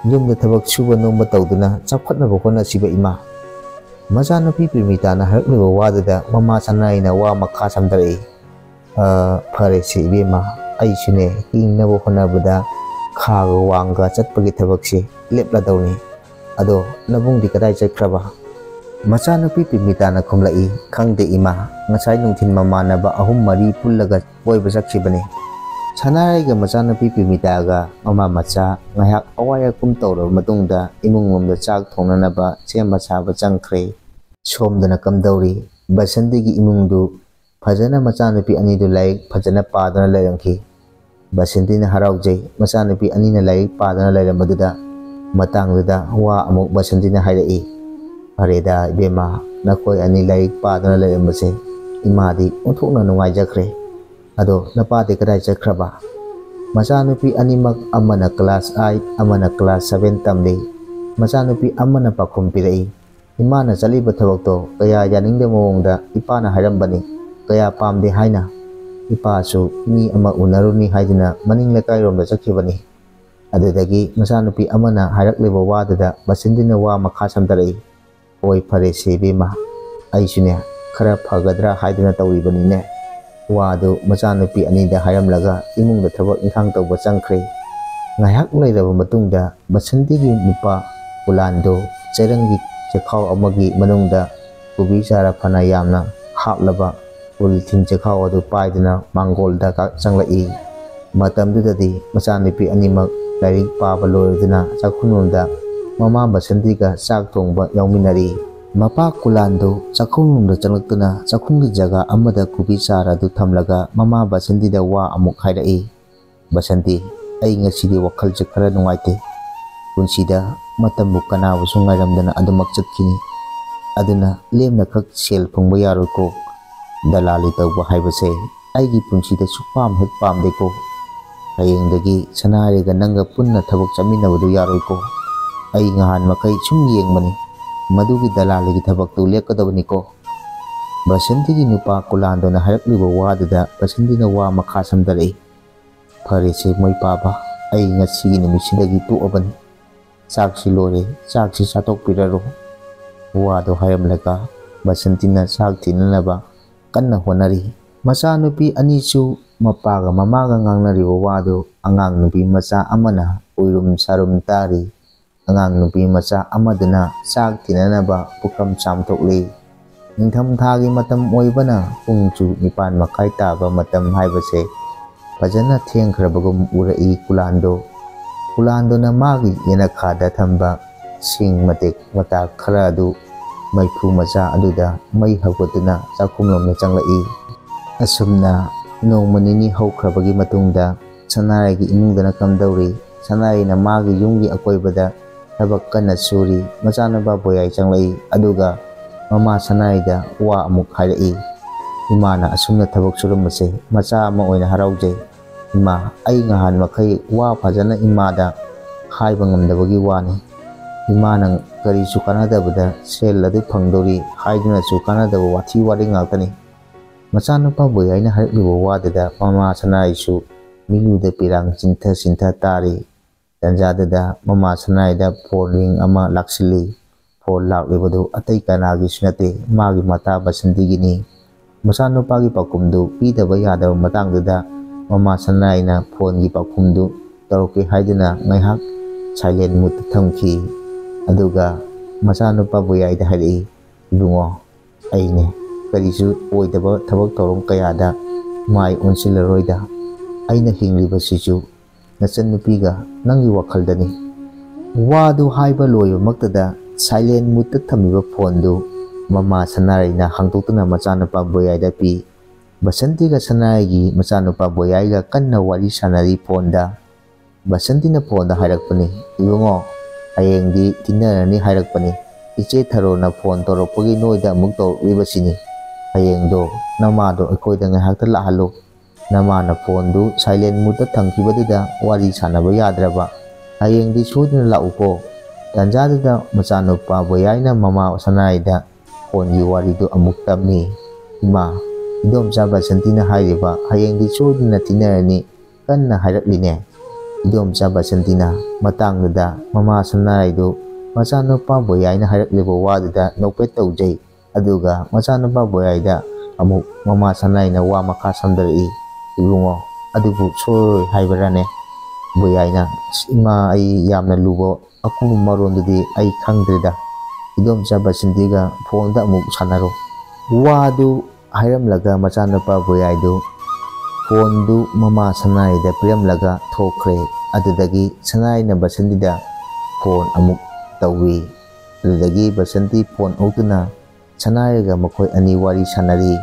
ꯌꯨꯝꯗ ꯊꯕꯛ ꯁꯨꯕ ꯅꯣꯝꯕ ꯇꯧꯗꯨꯅ ꯆꯥꯎꯈꯠꯅꯕ ꯍꯣꯠꯅꯁꯤꯕ ꯏꯃꯥ"꯫ ꯃꯆꯥꯅꯨꯄꯤ ꯄꯤꯃꯤꯇꯥꯅ ꯍꯥꯏꯔꯛꯂꯤꯕ ꯋꯥꯗꯨꯗ ꯃꯃꯥ ꯁꯅꯥꯔꯩꯅ ꯋꯥ ꯃꯈꯥ ꯁꯝꯊꯔꯛꯏ꯫ "ꯑ, ꯐꯔꯦꯁꯦ ꯏꯕꯦꯝꯃ, ꯑꯩꯁꯨꯅꯦ ꯍꯤꯡꯅꯕ ꯍꯣꯠꯅꯕꯗ ꯈꯥꯒ ꯋꯥꯡꯒ ꯆꯠꯄꯒꯤ ꯊꯕꯛꯁꯦ ꯂꯦꯞꯂꯗꯧꯅꯤ꯫ ꯑꯗꯣ ꯅꯕꯨꯡꯗꯤ ꯀꯗꯥꯏ ꯆꯠꯈ꯭ꯔꯕ?" ꯃꯆꯥꯅꯨꯄꯤ ꯄꯤꯃꯤꯇꯥꯅ ꯈꯨꯝꯂꯛꯏ, "ꯈꯪꯗꯦ ꯏꯃꯥ, ꯉꯁꯥꯏ ꯅꯨꯡꯊꯤꯜ ꯃꯃꯥꯟꯅꯕ ꯑꯍꯨꯝ ꯃꯔꯤ ꯄꯨꯜꯂꯒ ꯀꯣꯏꯕ ꯆꯠꯈꯤꯕꯅꯤ"꯫ ꯁꯅꯥꯔꯩꯒ ꯃꯆꯥꯅꯨꯄꯤ ꯄꯤꯃꯤꯇꯥꯒ ꯃꯃꯥ ꯃꯆꯥ ꯉꯥꯏꯍꯥꯛ ꯑꯋꯥꯏ ꯑꯀꯨꯝ ꯇꯧꯔꯕ ꯃꯇꯨꯡꯗ ꯏꯃꯨꯡ ꯂꯣꯝꯗ ꯆꯥꯛ ꯊꯣꯡꯅꯅꯕ ꯁꯦꯝꯕ ꯁꯥꯕ ꯆꯪꯈ꯭ꯔꯦ꯫ ꯁꯣꯝꯗꯅ ꯀꯝꯗꯧꯔꯤ? ꯕꯁꯟꯇꯤꯒꯤ ꯏꯃꯨꯡꯗꯨ ꯐꯖꯅ ꯃꯆꯥꯅꯨꯄꯤ ꯑꯅꯤꯗꯨ ꯂꯥꯏꯔꯤꯛ ꯐꯖꯅ ꯄꯥꯗꯨꯅ ꯂꯩꯔꯝꯈꯤ꯫ ꯕꯁꯟꯇꯤꯅ ꯍꯔꯥꯎꯖꯩ, ꯃꯆꯥꯅꯨꯄꯤ ꯑꯅꯤꯅ ꯂꯥꯏꯔꯤꯛ ꯄꯥꯗꯨꯅ ꯂꯩꯔꯝꯕꯗꯨꯗ꯫ ꯃꯇꯥꯡꯗꯨꯗ ꯋꯥ ꯑꯃꯨꯛ ꯕꯁꯟꯇꯤꯅ ꯍꯥꯏꯔꯛꯏ, "ꯐꯔꯦꯗ ꯏꯕꯦꯝꯃ, ꯅꯈꯣꯏ ꯑꯅꯤ ꯂꯥꯏꯔꯤꯛ ꯄꯥꯗꯨꯅ ꯂꯩꯔꯝꯕꯁꯦ ꯏꯃꯥꯗꯤ ꯑꯣꯟꯊꯣꯛꯅ ꯅꯨꯡꯉꯥꯏꯖꯈ꯭ꯔꯦ꯫ ꯑꯗꯣ ꯅꯄꯥꯗꯤ ꯀꯗꯥꯏ ꯆꯠꯈ꯭ꯔꯕ?" ꯃꯆꯥꯅꯨꯄꯤ ꯑꯅꯤꯃꯛ, ꯑꯃꯅ ꯀ꯭ꯂꯥꯁ ꯑꯥꯏꯠ, ꯑꯃꯅ ꯀ꯭ꯂꯥꯁ ꯁꯚꯦꯟ ꯇꯝꯂꯤ꯫ ꯃꯆꯥꯅꯨꯄꯤ ꯑꯃꯅ ꯄꯥꯎꯈꯨꯝ ꯄꯤꯔꯛꯏ, "ꯏꯃꯥꯅ ꯆꯠꯂꯤꯕ ꯊꯕꯛꯇꯣ ꯀꯌꯥ ꯌꯥꯅꯤꯡꯗꯕ ꯃꯑꯣꯡꯗ ꯏꯄꯥꯅ ꯍꯥꯏꯔꯝꯕꯅꯤ, ꯀꯌꯥ ꯄꯥꯝꯗꯦ ꯍꯥꯏꯅ꯫ ꯏꯄꯥꯁꯨ ꯃꯤ ꯑꯃ ꯎꯅꯔꯨꯅꯤ ꯍꯥꯏꯗꯨꯅ ꯃꯅꯤꯡ ꯂꯩꯀꯥꯏꯔꯣꯝꯗ ꯆꯠꯈꯤꯕꯅꯤ"꯫ ꯑꯗꯨꯗꯒꯤ ꯃꯆꯥꯅꯨꯄꯤ ꯑꯃꯅ ꯍꯥꯏꯔꯛꯂꯤꯕ ꯋꯥꯗꯨꯗ ꯕꯁꯟꯇꯤꯅ ꯋꯥ ꯃꯈꯥ ꯁꯝꯊꯔꯛꯏ, "ꯍꯣꯏ, ꯐꯔꯦꯁꯦ ꯏꯕꯦꯝꯃ, ꯑꯩꯁꯨꯅꯦ ꯈꯔ ꯐꯒꯗ꯭ꯔꯥ ꯍꯥꯏꯗꯨꯅ ꯇꯧꯔꯤꯕꯅꯤꯅꯦ"꯫ ꯋꯥꯗꯨ ꯃꯆꯥꯅꯨꯄꯤ ꯑꯅꯤꯗ ꯍꯥꯏꯔꯝꯂꯒ ꯏꯃꯨꯡꯗ ꯊꯕꯛ ꯏꯪꯈꯥꯡ ꯇꯧꯕ ꯆꯪꯈ꯭ꯔꯦ꯫ ꯉꯥꯏꯍꯥꯛ ꯂꯩꯔꯕ ꯃꯇꯨꯡꯗ ꯕꯁꯟꯇꯤꯒꯤ ꯅꯨꯄꯥ ꯀꯨꯂꯥꯟꯗꯨ ꯆꯦꯔꯪꯒꯤ ꯆꯦꯈꯥꯎ ꯑꯃꯒꯤ ꯃꯅꯨꯡꯗ ꯀꯣꯕꯤ ꯆꯥꯔ ꯐꯅ ꯌꯥꯝꯅ ꯍꯥꯞꯂꯕ ꯄꯣꯂꯤꯊꯤꯟ ꯆꯦꯈꯥꯎ ꯑꯗꯨ ꯄꯥꯏꯗꯨꯅ ꯃꯥꯡꯒꯣꯜꯗ ꯀꯥ-, ꯆꯪꯂꯛꯏ꯫ ꯃꯇꯝꯗꯨꯗꯗꯤ ꯃꯆꯥꯅꯨꯄꯤ ꯑꯅꯤꯃꯛ ꯂꯥꯏꯔꯤꯛ ꯄꯥꯕ ꯂꯣꯏꯔꯗꯨꯅ ꯆꯥꯛꯈꯨꯝꯂꯣꯝꯗ ꯃꯃꯥ ꯕꯁꯟꯇꯤꯒ ꯆꯥꯛ ꯊꯣꯡꯕ ꯌꯥꯎꯃꯤꯟꯅꯔꯤ꯫ ꯃꯄꯥ ꯀꯨꯂꯥꯟꯗꯨ ꯆꯥꯛꯈꯨꯝꯂꯣꯝꯗ ꯆꯪꯂꯛꯇꯨꯅ ꯆꯥꯛꯈꯨꯝꯒꯤ ꯖꯒꯥ ꯑꯃꯗ ꯀꯣꯕꯤ ꯆꯥꯔ ꯑꯗꯨ ꯊꯝꯂꯒ ꯃꯃꯥ ꯕꯁꯟꯇꯤꯗ ꯋꯥ ꯑꯃꯨꯛ ꯍꯥꯏꯔꯛꯏ, "ꯕꯁꯟꯇꯤ, ꯑꯩ ꯉꯁꯤꯗꯤ ꯋꯥꯈꯜꯁꯦ ꯈꯔ ꯅꯨꯡꯉꯥꯏꯇꯦ꯫ ꯄꯨꯟꯁꯤꯗ ꯃꯇꯝꯕꯨ ꯀꯅꯥꯕꯨꯁꯨ ꯉꯥꯏꯔꯝꯗꯅ ꯑꯗꯨꯃꯛ ꯆꯠꯈꯤꯅꯤ꯫ ꯑꯗꯨꯅ ꯂꯦꯝꯅ ꯈꯛ ꯁꯦꯜ ꯐꯪꯕ ꯌꯥꯔꯣꯏꯀꯣ꯫ ꯗꯂꯥꯂꯤ ꯇꯧꯕ ꯍꯥꯏꯕꯁꯦ ꯑꯩꯒꯤ ꯄꯨꯟꯁꯤꯗ ꯁꯨꯛꯄꯥꯝ ꯍꯦꯛ ꯄꯥꯝꯗꯦꯀꯣ꯫ ꯍꯌꯦꯡꯗꯒꯤ ꯁꯅꯥꯔꯩꯒ ꯅꯪꯒ ꯄꯨꯟꯅ ꯊꯕꯛ ꯆꯠꯃꯤꯟꯅꯕꯗꯨ ꯌꯥꯔꯣꯏꯀꯣ꯫ ꯑꯩ ꯉꯍꯥꯟ ꯃꯈꯩ ꯁꯨꯝ ꯌꯦꯡꯕꯅꯤ, ꯃꯗꯨꯒꯤ ꯗꯂꯥꯂꯤꯒꯤ ꯊꯕꯛꯇꯨ ꯂꯦꯞꯀꯗꯕꯅꯤꯀꯣ"꯫ ꯕꯁꯟꯇꯤꯒꯤ ꯅꯨꯄꯥ ꯀꯨꯂꯥꯟꯗꯨꯅ ꯍꯥꯏꯔꯛꯂꯤꯕ ꯋꯥꯗꯨꯗ ꯕꯁꯟꯇꯤꯅ ꯋꯥ ꯃꯈꯥ ꯁꯝꯊꯔꯛꯏ, "ꯐꯔꯦꯁꯦ ꯃꯣꯏ ꯄꯥꯕ, ꯑꯩ ꯉꯁꯤꯒꯤ ꯅꯨꯃꯤꯠꯁꯤꯗꯒꯤ ꯇꯣꯛꯑꯕꯅꯤ꯫ ꯆꯥꯛꯁꯤ ꯂꯣꯏꯔꯦ, ꯆꯥꯛꯁꯤ ꯆꯥꯊꯣꯛꯄꯤꯔꯔꯣ"꯫ ꯋꯥꯗꯣ ꯍꯥꯏꯔꯝꯂꯒ ꯕꯁꯟꯇꯤꯅ ꯆꯥꯛ ꯊꯤꯅꯅꯕ ꯀꯟꯅ ꯍꯣꯠꯅꯔꯤ꯫ ꯃꯆꯥꯅꯨꯄꯤ ꯑꯅꯤꯁꯨ ꯃꯄꯥꯒ ꯃꯃꯥꯒ ꯉꯥꯡꯅꯔꯤꯕ ꯋꯥꯗꯨ ꯑꯉꯥꯡ ꯅꯨꯄꯤ ꯃꯆꯥ ꯑꯃꯅ ꯎꯏꯔꯨꯝ ꯁꯥꯔꯨꯝ ꯇꯥꯔꯤ꯫ ꯑꯉꯥꯡ ꯅꯨꯄꯤ ꯃꯆꯥ ꯑꯃꯗꯨꯅ ꯆꯥꯛ ꯊꯤꯅꯅꯕ ꯄꯨꯈꯝ ꯆꯥꯝꯊꯣꯛꯂꯤ꯫ ꯅꯤꯡꯊꯝꯊꯥꯒꯤ ꯃꯇꯝ ꯑꯣꯏꯕꯅ ꯄꯨꯡꯁꯨ ꯅꯤꯄꯥꯟ ꯃꯈꯥꯏ ꯇꯥꯕ ꯃꯇꯝ ꯍꯥꯏꯕꯁꯦ ꯐꯖꯅ ꯊꯦꯡꯈ꯭ꯔꯕꯒꯨꯝ ꯎꯔꯛꯏ ꯀꯨꯂꯥꯟꯗꯣ꯫ ꯀꯨꯂꯥꯟꯗꯣꯅ ꯃꯥꯒꯤ ꯌꯦꯅꯈꯥꯗ ꯊꯝꯕ ꯁꯤꯡ ꯃꯇꯦꯛ ꯃꯇꯥ ꯈꯔ ꯑꯗꯨ ꯃꯩꯐꯨ ꯃꯆꯥ ꯑꯗꯨꯗ ꯃꯩ ꯍꯧꯒꯠꯇꯨꯅ ꯆꯥꯛꯈꯨꯝꯂꯣꯝꯗ ꯆꯪꯂꯛꯏ꯫ ꯑꯁꯨꯝꯅ ꯅꯣꯡꯃ ꯅꯤꯅꯤ ꯍꯧꯈ꯭ꯔꯕꯒꯤ ꯃꯇꯨꯡꯗ ꯁꯅꯥꯔꯩꯒꯤ ꯏꯃꯨꯡꯗꯅ ꯀꯝꯗꯧꯔꯤ? ꯁꯅꯥꯔꯩꯅ ꯃꯥꯒꯤ ꯌꯨꯝꯒꯤ ꯑꯀꯣꯏꯕꯗ ꯊꯕꯛ ꯀꯟꯅ ꯁꯨꯔꯤ꯫ ꯃꯆꯥꯅꯨꯄꯥ ꯕꯣꯌꯥꯏ ꯆꯪꯂꯛꯏ, ꯑꯗꯨꯒ ꯃꯃꯥ ꯁꯅꯥꯔꯩꯗ ꯋꯥ ꯑꯃꯨꯛ ꯍꯥꯏꯔꯛꯏ꯫ ꯏꯃꯥꯅ ꯑꯁꯨꯝꯅ ꯊꯕꯛ ꯁꯨꯔꯝꯕꯁꯦ ꯃꯆꯥ ꯑꯃ ꯑꯣꯏꯅ ꯍꯔꯥꯎꯖꯩ꯫ ꯏꯃꯥ, ꯑꯩ ꯉꯍꯥꯟ ꯃꯈꯩ ꯋꯥ ꯐꯖꯅ ꯏꯃꯥꯗ ꯍꯥꯏꯕ ꯉꯝꯗꯕꯒꯤ ꯋꯥꯅꯤ꯫ ꯏꯃꯥꯅ ꯀꯔꯤꯁꯨ ꯀꯥꯟꯅꯗꯕꯗ ꯁꯦꯜ ꯑꯗꯨ ꯐꯪꯗꯧꯔꯤ ꯍꯥꯏꯗꯨꯅꯁꯨ ꯀꯥꯟꯅꯗꯕ ꯋꯥꯊꯤ ꯋꯥꯔꯦꯡ ꯉꯥꯛꯇꯅꯤ꯫ ꯃꯆꯥꯅꯨꯄꯥ ꯕꯣꯌꯥꯏꯅ ꯍꯥꯏꯔꯛꯂꯤꯕ ꯋꯥꯗꯨꯗ ꯃꯃꯥ ꯁꯅꯥꯏꯁꯨ ꯃꯤꯠꯂꯨꯗ ꯄꯤꯔꯥꯡ ꯆꯤꯟꯊ ꯆꯤꯟꯊ ꯇꯥꯔꯤ꯫ ꯇꯟꯖꯥꯗꯨꯗ ꯃꯃꯥ ꯁꯅꯥꯏꯗ ꯐꯣꯟ ꯔꯤꯡ ꯑꯃ ꯂꯥꯛꯁꯤꯜꯂꯤ꯫ ꯐꯣꯟ ꯂꯥꯛꯂꯤꯕꯗꯨ ꯑꯇꯩ ꯀꯅꯥꯒꯤꯁꯨ ꯅꯠꯇꯦ, ꯃꯥꯒꯤ ꯃꯇꯥ ꯕꯁꯟꯇꯤꯒꯤꯅꯤ꯫ ꯃꯆꯥꯅꯨꯄꯥꯒꯤ ꯄꯥꯎꯈꯨꯝꯗꯨ ꯄꯤꯗꯕ ꯌꯥꯗꯕ ꯃꯇꯥꯡꯗꯨꯗ ꯃꯃꯥ ꯁꯅꯥꯏꯅ ꯐꯣꯟꯒꯤ ꯄꯥꯎꯈꯨꯝꯗꯨ ꯇꯧꯔꯛꯀꯦ ꯍꯥꯏꯗꯨꯅ ꯉꯥꯏꯍꯥꯛ ꯁꯥꯏꯂꯦꯟ ꯃꯨꯠꯇ ꯊꯝꯈꯤ꯫ ꯑꯗꯨꯒ ꯃꯆꯥꯅꯨꯄꯥ ꯕꯣꯌꯥꯏꯗ ꯍꯥꯏꯔꯛꯏ, "ꯏꯕꯨꯡꯉꯣ, ꯑꯩꯅꯦ ꯀꯔꯤꯁꯨ ꯑꯣꯏꯗꯕ ꯊꯕꯛ ꯊꯧꯔꯝ ꯀꯌꯥꯗ ꯃꯥꯏ ꯑꯣꯟꯁꯤꯜꯂꯔꯣꯏꯗ꯫ ꯑꯩꯅ ꯍꯤꯡꯂꯤꯕꯁꯤꯁꯨ ꯅꯆꯟꯅꯨꯄꯤꯒ ꯅꯪꯒꯤ ꯋꯥꯈꯜꯗꯅꯤ꯫" ꯋꯥꯗꯨ ꯍꯥꯏꯕ ꯂꯣꯏꯕꯃꯛꯇꯗ ꯁꯥꯏꯂꯦꯟ ꯃꯨꯠꯇ ꯊꯝꯃꯤꯕ ꯐꯣꯟꯗꯨ ꯃꯃꯥ ꯁꯅꯥꯔꯩꯅ ꯍꯥꯡꯗꯣꯛꯇꯨꯅ ꯃꯆꯥꯅꯨꯄꯥ ꯕꯣꯌꯥꯏꯗ ꯄꯤ꯫ ꯕꯁꯟꯇꯤꯒ ꯁꯅꯥꯔꯩꯒꯤ ꯃꯆꯥꯅꯨꯄꯥ ꯕꯣꯌꯥꯏꯒ ꯀꯟꯅ ꯋꯥꯔꯤ ꯁꯥꯟꯅꯔꯤ ꯐꯣꯟꯗ꯫ ꯕꯁꯟꯇꯤꯅ ꯐꯣꯟꯗ ꯍꯥꯏꯔꯛꯄꯅꯤ, "ꯏꯕꯨꯡꯉꯣ, ꯍꯌꯦꯡꯗꯤ ꯊꯤꯟꯅꯔꯅꯤ ꯍꯥꯏꯔꯛꯄꯅꯤ꯫ ꯏꯆꯦ ꯊꯔꯣꯅ ꯐꯣꯟ ꯇꯧꯔꯛꯄꯒꯤ ꯅꯣꯏꯗ ꯑꯃꯨꯛ ꯇꯧꯔꯛꯂꯤꯕꯁꯤꯅꯤ꯫ ꯍꯌꯦꯡꯗꯣ ꯅꯃꯥꯗꯣ ꯑꯩꯈꯣꯏꯗ ꯉꯥꯏꯍꯥꯛꯇ ꯂꯥꯛꯍꯜꯂꯨ꯫ ꯅꯃꯥꯅ ꯐꯣꯟꯗꯨ ꯁꯥꯏꯂꯦꯟ ꯃꯨꯠꯇ ꯊꯝꯈꯤꯕꯗꯨꯗ ꯋꯥꯔꯤ ꯁꯥꯟꯅꯕ ꯌꯥꯗ꯭ꯔꯕ꯫ ꯍꯌꯦꯡꯗꯤ ꯁꯣꯏꯗꯅ ꯂꯥꯛꯎꯀꯣ꯫" ꯇꯟꯖꯥꯗꯨꯗ ꯃꯆꯥꯅꯨꯄꯥ ꯕꯣꯌꯥꯏꯅ ꯃꯃꯥ ꯁꯅꯥꯏꯗ ꯐꯣꯟꯒꯤ ꯋꯥꯔꯤꯗꯨ ꯑꯃꯨꯛ ꯇꯝꯃꯤ꯫ "ꯏꯃꯥ, ꯏꯗꯣꯝꯆꯥ ꯕꯁꯟꯇꯤꯅ ꯍꯥꯏꯔꯤꯕ ꯍꯌꯦꯡꯗꯤ ꯁꯣꯏꯗꯅ ꯊꯤꯟꯅꯔꯅꯤ ꯀꯟꯅ ꯍꯥꯏꯔꯛꯂꯤꯅꯦ꯫" ꯏꯗꯣꯝꯆꯥ ꯕꯁꯟꯇꯤꯅ ꯃꯇꯥꯡꯗꯨꯗ ꯃꯃꯥ ꯁꯅꯥꯔꯩꯗꯨ ꯃꯆꯥꯅꯨꯄꯥ ꯕꯣꯌꯥꯏꯅ ꯍꯥꯏꯔꯛꯂꯤꯕ ꯋꯥꯗꯨꯗ ꯅꯣꯛꯐꯦꯠ ꯇꯧꯖꯩ꯫ ꯑꯗꯨꯒ ꯃꯆꯥꯅꯨꯄꯥ ꯕꯣꯌꯥꯏꯗ ꯑꯃꯨꯛ ꯃꯃꯥ ꯁꯅꯥꯔꯩꯅ ꯋꯥ ꯃꯈꯥ ꯁꯝꯗꯔꯛꯏ, "ꯏꯕꯨꯡꯉꯣ, ꯑꯗꯨꯕꯨ ꯁꯣꯏꯔꯣꯏ ꯍꯥꯏꯕꯔꯅꯦ?" ꯕꯣꯌꯥꯏꯅ, "ꯑꯁ, ꯏꯃꯥ, ꯑꯩ ꯌꯥꯝꯅ ꯂꯨꯕ ꯑꯀꯨꯞꯄ ꯃꯔꯣꯟꯗꯨꯗꯤ ꯑꯩ ꯈꯪꯗ꯭ꯔꯦꯗ꯫ ꯏꯗꯣꯝꯆꯥ ꯕꯁꯟꯇꯤꯒ ꯐꯣꯟꯗ ꯑꯃꯨꯛ ꯁꯥꯟꯅꯔꯣ꯫" ꯋꯥꯗꯨ ꯍꯥꯏꯔꯝꯂꯒ ꯃꯆꯥꯅꯨꯄꯥ ꯕꯣꯌꯥꯏꯗꯨ ꯐꯣꯟꯗꯨ ꯃꯃꯥ ꯁꯅꯥꯔꯩꯗ ꯄꯤꯔꯝꯂꯒ ꯊꯣꯛꯈ꯭ꯔꯦ꯫ ꯑꯗꯨꯗꯒꯤ ꯁꯅꯥꯔꯩꯅ ꯕꯁꯟꯇꯤꯗ ꯐꯣꯟ ꯑꯃꯨꯛ ꯇꯧꯏ꯫ ꯑꯗꯨꯗꯒꯤ ꯕꯁꯟꯇꯤ ꯐꯣꯟ ꯑꯣꯛꯇꯨꯅ ꯁꯅꯥꯔꯩꯒ ꯃꯈꯣꯏ ꯑꯅꯤ ꯋꯥꯔꯤ ꯁꯥꯟꯅꯔꯤ꯫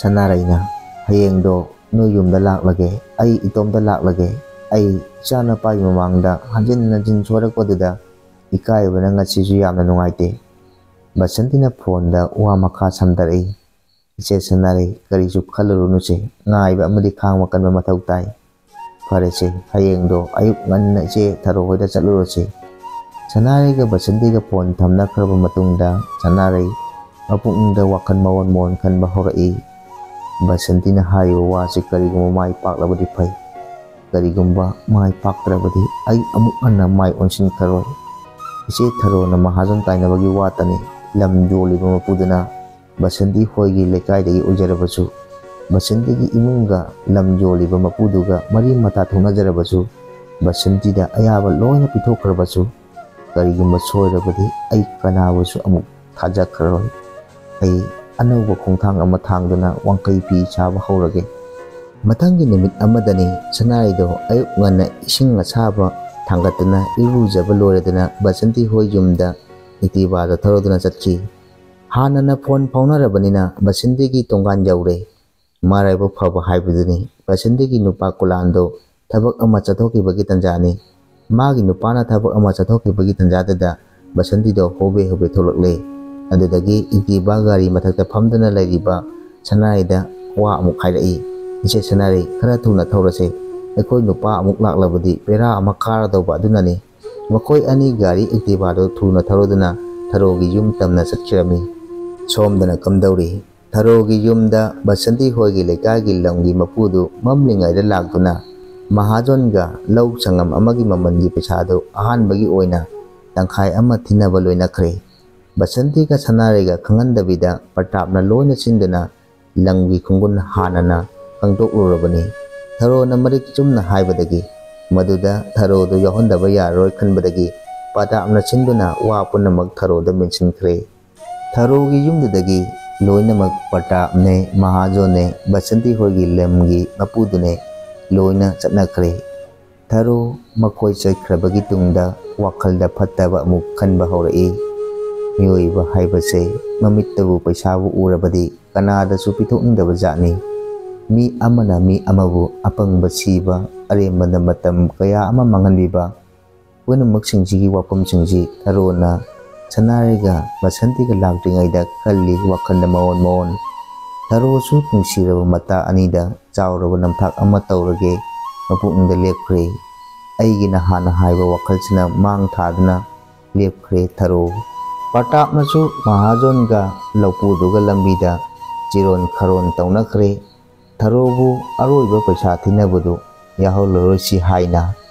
ꯁꯅꯥꯔꯩꯅ, "ꯍꯌꯦꯡꯗꯣ ꯅꯣꯏ ꯌꯨꯝꯗ ꯂꯥꯛꯂꯒꯦ, ꯑꯩ ꯏꯇꯣꯝꯇ ꯂꯥꯛꯂꯒꯦ꯫ ꯑꯩ ꯏꯆꯥꯅꯨꯄꯥꯒꯤ ꯃꯃꯥꯡꯗ ꯍꯟꯖꯤꯟ ꯍꯟꯖꯤꯟ ꯁꯣꯏꯔꯛꯄꯗꯨꯗ ꯏꯀꯥꯏꯕꯅ ꯉꯁꯤꯁꯨ ꯌꯥꯝꯅ ꯅꯨꯡꯉꯥꯏꯇꯦ꯫" ꯕꯁꯟꯇꯤꯅ ꯐꯣꯟꯗ ꯋꯥ ꯃꯈꯥ ꯁꯝꯊꯔꯛꯏ꯫ "ꯏꯆꯦ ꯁꯅꯥꯔꯩ, ꯀꯔꯤꯁꯨ ꯈꯜꯂꯨꯔꯨꯅꯨꯁꯦ, ꯉꯥꯏꯕ ꯑꯃꯗꯤ ꯈꯥꯡꯕ ꯀꯟꯕ ꯃꯊꯧ ꯇꯥꯏ꯫ ꯐꯔꯦꯁꯦ, ꯍꯌꯦꯡꯗꯣ ꯑꯌꯨꯛ ꯉꯟꯅ ꯏꯆꯦ ꯊꯔꯣ ꯍꯣꯏꯗ ꯆꯠꯂꯨꯔꯁꯤ꯫" ꯁꯅꯥꯔꯩꯒ ꯕꯁꯟꯇꯤꯒ ꯐꯣꯟ ꯊꯝꯅꯈ꯭ꯔꯕ ꯃꯇꯨꯡꯗ ꯁꯅꯥꯔꯩ ꯃꯄꯨꯛꯅꯤꯡꯗ ꯋꯥꯈꯜ ꯃꯑꯣꯟ ꯃꯑꯣꯟ ꯈꯟꯕ ꯍꯧꯔꯛꯏ꯫ ꯕꯁꯟꯇꯤꯅ ꯍꯥꯏꯔꯤꯕ ꯋꯥꯁꯤ ꯀꯔꯤꯒꯨꯝꯕ ꯃꯥꯏ ꯄꯥꯛꯂꯕꯗꯤ ꯐꯩ, ꯀꯔꯤꯒꯨꯝꯕ ꯃꯥꯏ ꯄꯥꯛꯇ꯭ꯔꯕꯗꯤ ꯑꯩ ꯑꯃꯨꯛ ꯍꯟꯅ ꯃꯥꯏ ꯑꯣꯟꯁꯤꯟꯈ꯭ꯔꯔꯣꯏ꯫ ꯏꯆꯦ ꯊꯔꯣꯅ ꯃꯍꯥꯖꯣꯟ ꯇꯥꯏꯅꯕꯒꯤ ꯋꯥꯇꯅꯤ꯫ ꯂꯝ ꯌꯣꯜꯂꯤꯕ ꯃꯄꯨꯗꯨꯅ ꯕꯁꯟꯇꯤ ꯍꯣꯏꯒꯤ ꯂꯩꯀꯥꯏꯗꯒꯤ ꯑꯣꯏꯖꯔꯕꯁꯨ, ꯕꯁꯟꯇꯤꯒꯤ ꯏꯃꯨꯡꯒ ꯂꯝ ꯌꯣꯜꯂꯤꯕ ꯃꯄꯨꯗꯨꯒ ꯃꯔꯤ ꯃꯇꯥ ꯊꯣꯛꯅꯖꯔꯕꯁꯨ, ꯕꯁꯟꯇꯤꯗ ꯑꯌꯥꯕ ꯂꯣꯏꯅ ꯄꯤꯊꯣꯛꯈ꯭ꯔꯕꯁꯨ, ꯀꯔꯤꯒꯨꯝꯕ ꯁꯣꯏꯔꯕꯗꯤ ꯑꯩ ꯀꯅꯥꯕꯨꯁꯨ ꯑꯃꯨꯛ ꯊꯥꯖꯈ꯭ꯔꯔꯣꯏ꯫ ꯑꯩ ꯑꯅꯧꯕ ꯈꯣꯡꯊꯥꯡ ꯑꯃ ꯊꯥꯡꯗꯨꯅ ꯋꯥꯡꯈꯩ ꯐꯤ ꯁꯥꯕ ꯍꯧꯔꯒꯦ꯫ ꯃꯊꯪꯒꯤ ꯅꯨꯃꯤꯠ ꯑꯃꯗꯅꯤ ꯁꯅꯥꯔꯩꯗꯣ ꯑꯌꯨꯛ ꯉꯟꯅ ꯏꯁꯤꯡ ꯑꯁꯥꯕ ꯊꯥꯡꯒꯠꯇꯨꯅ ꯏꯔꯨꯖꯕ ꯂꯣꯏꯔꯗꯨꯅ ꯕꯁꯟꯇꯤ ꯍꯣꯏ ꯌꯨꯝꯗ ꯑꯦꯛꯇꯤꯚꯥꯗ ꯊꯧꯔꯗꯨꯅ ꯆꯠꯈꯤ꯫ ꯍꯥꯟꯅꯅ ꯐꯣꯟ ꯐꯥꯎꯅꯔꯕꯅꯤꯅ ꯕꯁꯟꯇꯤꯒꯤ ꯇꯣꯉꯥꯟ ꯌꯧꯔꯦ꯫ ꯃꯔꯥꯏꯕꯛ ꯐꯕ ꯍꯥꯏꯕꯗꯨꯅꯤ꯫ ꯕꯁꯟꯇꯤꯒꯤ ꯅꯨꯄꯥ ꯀꯨꯂꯥꯟꯗꯣ ꯊꯕꯛ ꯑꯃ ꯆꯠꯊꯣꯛꯈꯤꯕꯒꯤ ꯇꯟꯖꯥꯅꯤ꯫ ꯃꯥꯒꯤ ꯅꯨꯄꯥꯅ ꯊꯕꯛ ꯑꯃ ꯆꯠꯊꯣꯛꯈꯤꯕꯒꯤ ꯇꯟꯖꯥꯗꯨꯗ ꯕꯁꯟꯇꯤꯗꯣ ꯍꯣꯕꯦ ꯍꯣꯕꯦ ꯊꯣꯛꯂꯛꯂꯦ꯫ ꯑꯗꯨꯗꯒꯤ ꯑꯦꯛꯇꯤꯚꯥ ꯒꯥꯔꯤ ꯃꯊꯛꯇ ꯐꯝꯗꯨꯅ ꯂꯩꯔꯤꯕ ꯁꯅꯥꯔꯩꯗ ꯋꯥ ꯑꯃꯨꯛ ꯍꯥꯏꯔꯛꯏ, "ꯏꯆꯦ ꯁꯅꯥꯔꯩ, ꯈꯔ ꯊꯨꯅ ꯊꯧꯔꯁꯦ꯫ ꯑꯩꯈꯣꯏ ꯅꯨꯄꯥ ꯑꯃꯨꯛ ꯂꯥꯛꯂꯕꯗꯤ ꯕꯦꯔꯥ ꯑꯃ ꯀꯥꯔꯗꯧꯕ ꯑꯗꯨꯅꯅꯤ꯫" ꯃꯈꯣꯏ ꯑꯅꯤ ꯒꯥꯔꯤ ꯑꯦꯛꯇꯤꯚꯥꯗꯨ ꯊꯨꯅ ꯊꯧꯔꯗꯨꯅ ꯊꯔꯣꯒꯤ ꯌꯨꯝ ꯇꯝꯅ ꯆꯠꯈꯤꯔꯝꯃꯤ꯫ ꯁꯣꯝꯗꯅ ꯀꯝꯗꯧꯔꯤ? ꯊꯔꯣꯒꯤ ꯌꯨꯝꯗ ꯕꯁꯟꯇꯤ ꯍꯣꯏꯒꯤ ꯂꯩꯀꯥꯏꯒꯤ ꯂꯝꯒꯤ ꯃꯄꯨꯗꯨ ꯃꯝꯂꯤꯉꯩꯗ ꯂꯥꯛꯇꯨꯅ ꯃꯍꯥꯖꯣꯟꯒ ꯂꯧ ꯁꯪꯉꯝ ꯑꯃꯒꯤ ꯃꯃꯜꯒꯤ ꯄꯩꯁꯥꯗꯨ ꯑꯍꯥꯟꯕꯒꯤ ꯑꯣꯏꯅ ꯇꯪꯈꯥꯏ ꯑꯃ ꯊꯤꯅꯕ ꯂꯣꯏꯅꯈ꯭ꯔꯦ꯫ ꯕꯁꯟꯇꯤꯒ ꯁꯅꯥꯔꯩꯒ ꯈꯪꯍꯟꯗꯕꯤꯗ ꯄ꯭ꯔꯇꯥꯞꯅ ꯂꯣꯏꯅ ꯁꯤꯟꯗꯨꯅ ꯂꯝꯒꯤ ꯈꯣꯡꯒꯨꯟ ꯍꯥꯟꯅꯅ ꯈꯪꯗꯣꯛꯂꯨꯔꯕꯅꯤ꯫ ꯊꯔꯣꯅ ꯃꯔꯤꯛ ꯆꯨꯝꯅ ꯍꯥꯏꯕꯗꯒꯤ ꯃꯗꯨꯗ ꯊꯔꯣꯗꯨ ꯌꯥꯎꯍꯟꯗꯕ ꯌꯥꯔꯔꯣꯏ ꯈꯟꯕꯗꯒꯤ ꯄ꯭ꯔꯇꯥꯞꯅ ꯁꯤꯟꯗꯨꯅ ꯋꯥ ꯄꯨꯝꯅꯃꯛ ꯊꯔꯣꯗ ꯃꯦꯟꯁꯤꯟꯈ꯭ꯔꯦ꯫ ꯊꯔꯣꯒꯤ ꯌꯨꯝꯗꯨꯗꯒꯤ ꯂꯣꯏꯅꯃꯛ ꯄ꯭ꯔꯇꯥꯞꯅꯦ, ꯃꯍꯥꯖꯣꯟꯅꯦ, ꯕꯁꯟꯇꯤ ꯍꯣꯏꯒꯤ ꯂꯝꯒꯤ ꯃꯄꯨꯗꯨꯅꯦ ꯂꯣꯏꯅ ꯆꯠꯅꯈ꯭ꯔꯦ꯫ ꯊꯔꯣ ꯃꯈꯣꯏ ꯆꯠꯈ꯭ꯔꯕꯒꯤ ꯇꯨꯡꯗ ꯋꯥꯈꯜꯗ ꯐꯠꯇꯕ ꯑꯃꯨꯛ ꯈꯟꯕ ꯍꯧꯔꯛꯏ꯫ ꯃꯤꯑꯣꯏꯕ ꯍꯥꯏꯕꯁꯦ ꯃꯃꯤꯠꯇꯕꯨ ꯄꯩꯁꯥꯕꯨ ꯎꯔꯕꯗꯤ ꯀꯅꯥꯗꯁꯨ ꯄꯤꯊꯣꯛꯅꯤꯡꯗꯕ ꯖꯥꯠꯅꯤ꯫ ꯃꯤ ꯑꯃꯅ ꯃꯤ ꯑꯃꯕꯨ ꯑꯄꯪꯕ ꯁꯤꯕ, ꯑꯔꯦꯝꯕꯗ ꯃꯇꯝ ꯀꯌꯥ ꯑꯃ ꯃꯥꯡꯍꯟꯕꯤꯕ, ꯄꯨꯝꯅꯃꯛꯁꯤꯡꯁꯤꯒꯤ ꯋꯥꯐꯝꯁꯤꯡꯁꯤ ꯊꯔꯣꯅ ꯁꯅꯥꯔꯩꯒ ꯕꯁꯟꯇꯤꯒ ꯂꯥꯛꯇ꯭ꯔꯤꯉꯩꯗ ꯈꯜꯂꯤ ꯋꯥꯈꯜꯗ ꯃꯑꯣꯟ ꯃꯑꯣꯟ꯫ ꯊꯔꯣꯁꯨ ꯅꯨꯡꯁꯤꯔꯕ ꯃꯇꯥ ꯑꯅꯤꯗ ꯆꯥꯎꯔꯕ ꯅꯝꯊꯥꯛ ꯑꯃ ꯇꯧꯔꯒꯦ ꯃꯄꯨꯛꯅꯤꯡꯗ ꯂꯦꯞꯈ꯭ꯔꯦ꯫ ꯑꯩꯒꯤꯅ ꯍꯥꯟꯅ ꯍꯥꯏꯕ ꯋꯥꯈꯜꯁꯤꯅ ꯃꯥꯡ ꯊꯥꯗꯨꯅ ꯂꯦꯞꯈ꯭ꯔꯦ ꯊꯔꯣ꯫ ꯄ꯭ꯔꯇꯥꯞꯅꯁꯨ ꯃꯍꯥꯖꯣꯟꯒ ꯂꯧꯄꯨꯗꯨꯒ ꯂꯝꯕꯤꯗ ꯆꯤꯔꯣꯟ ꯈꯔꯣꯟ ꯇꯧꯅꯈ꯭ꯔꯦ꯫ ꯊꯔꯣꯕꯨ ꯑꯔꯣꯏꯕ ꯄꯩꯁꯥ ꯊꯤꯅꯕꯗꯨ ꯌꯥꯎꯍꯜꯂꯔꯣꯏꯁꯤ ꯍꯥꯏꯅ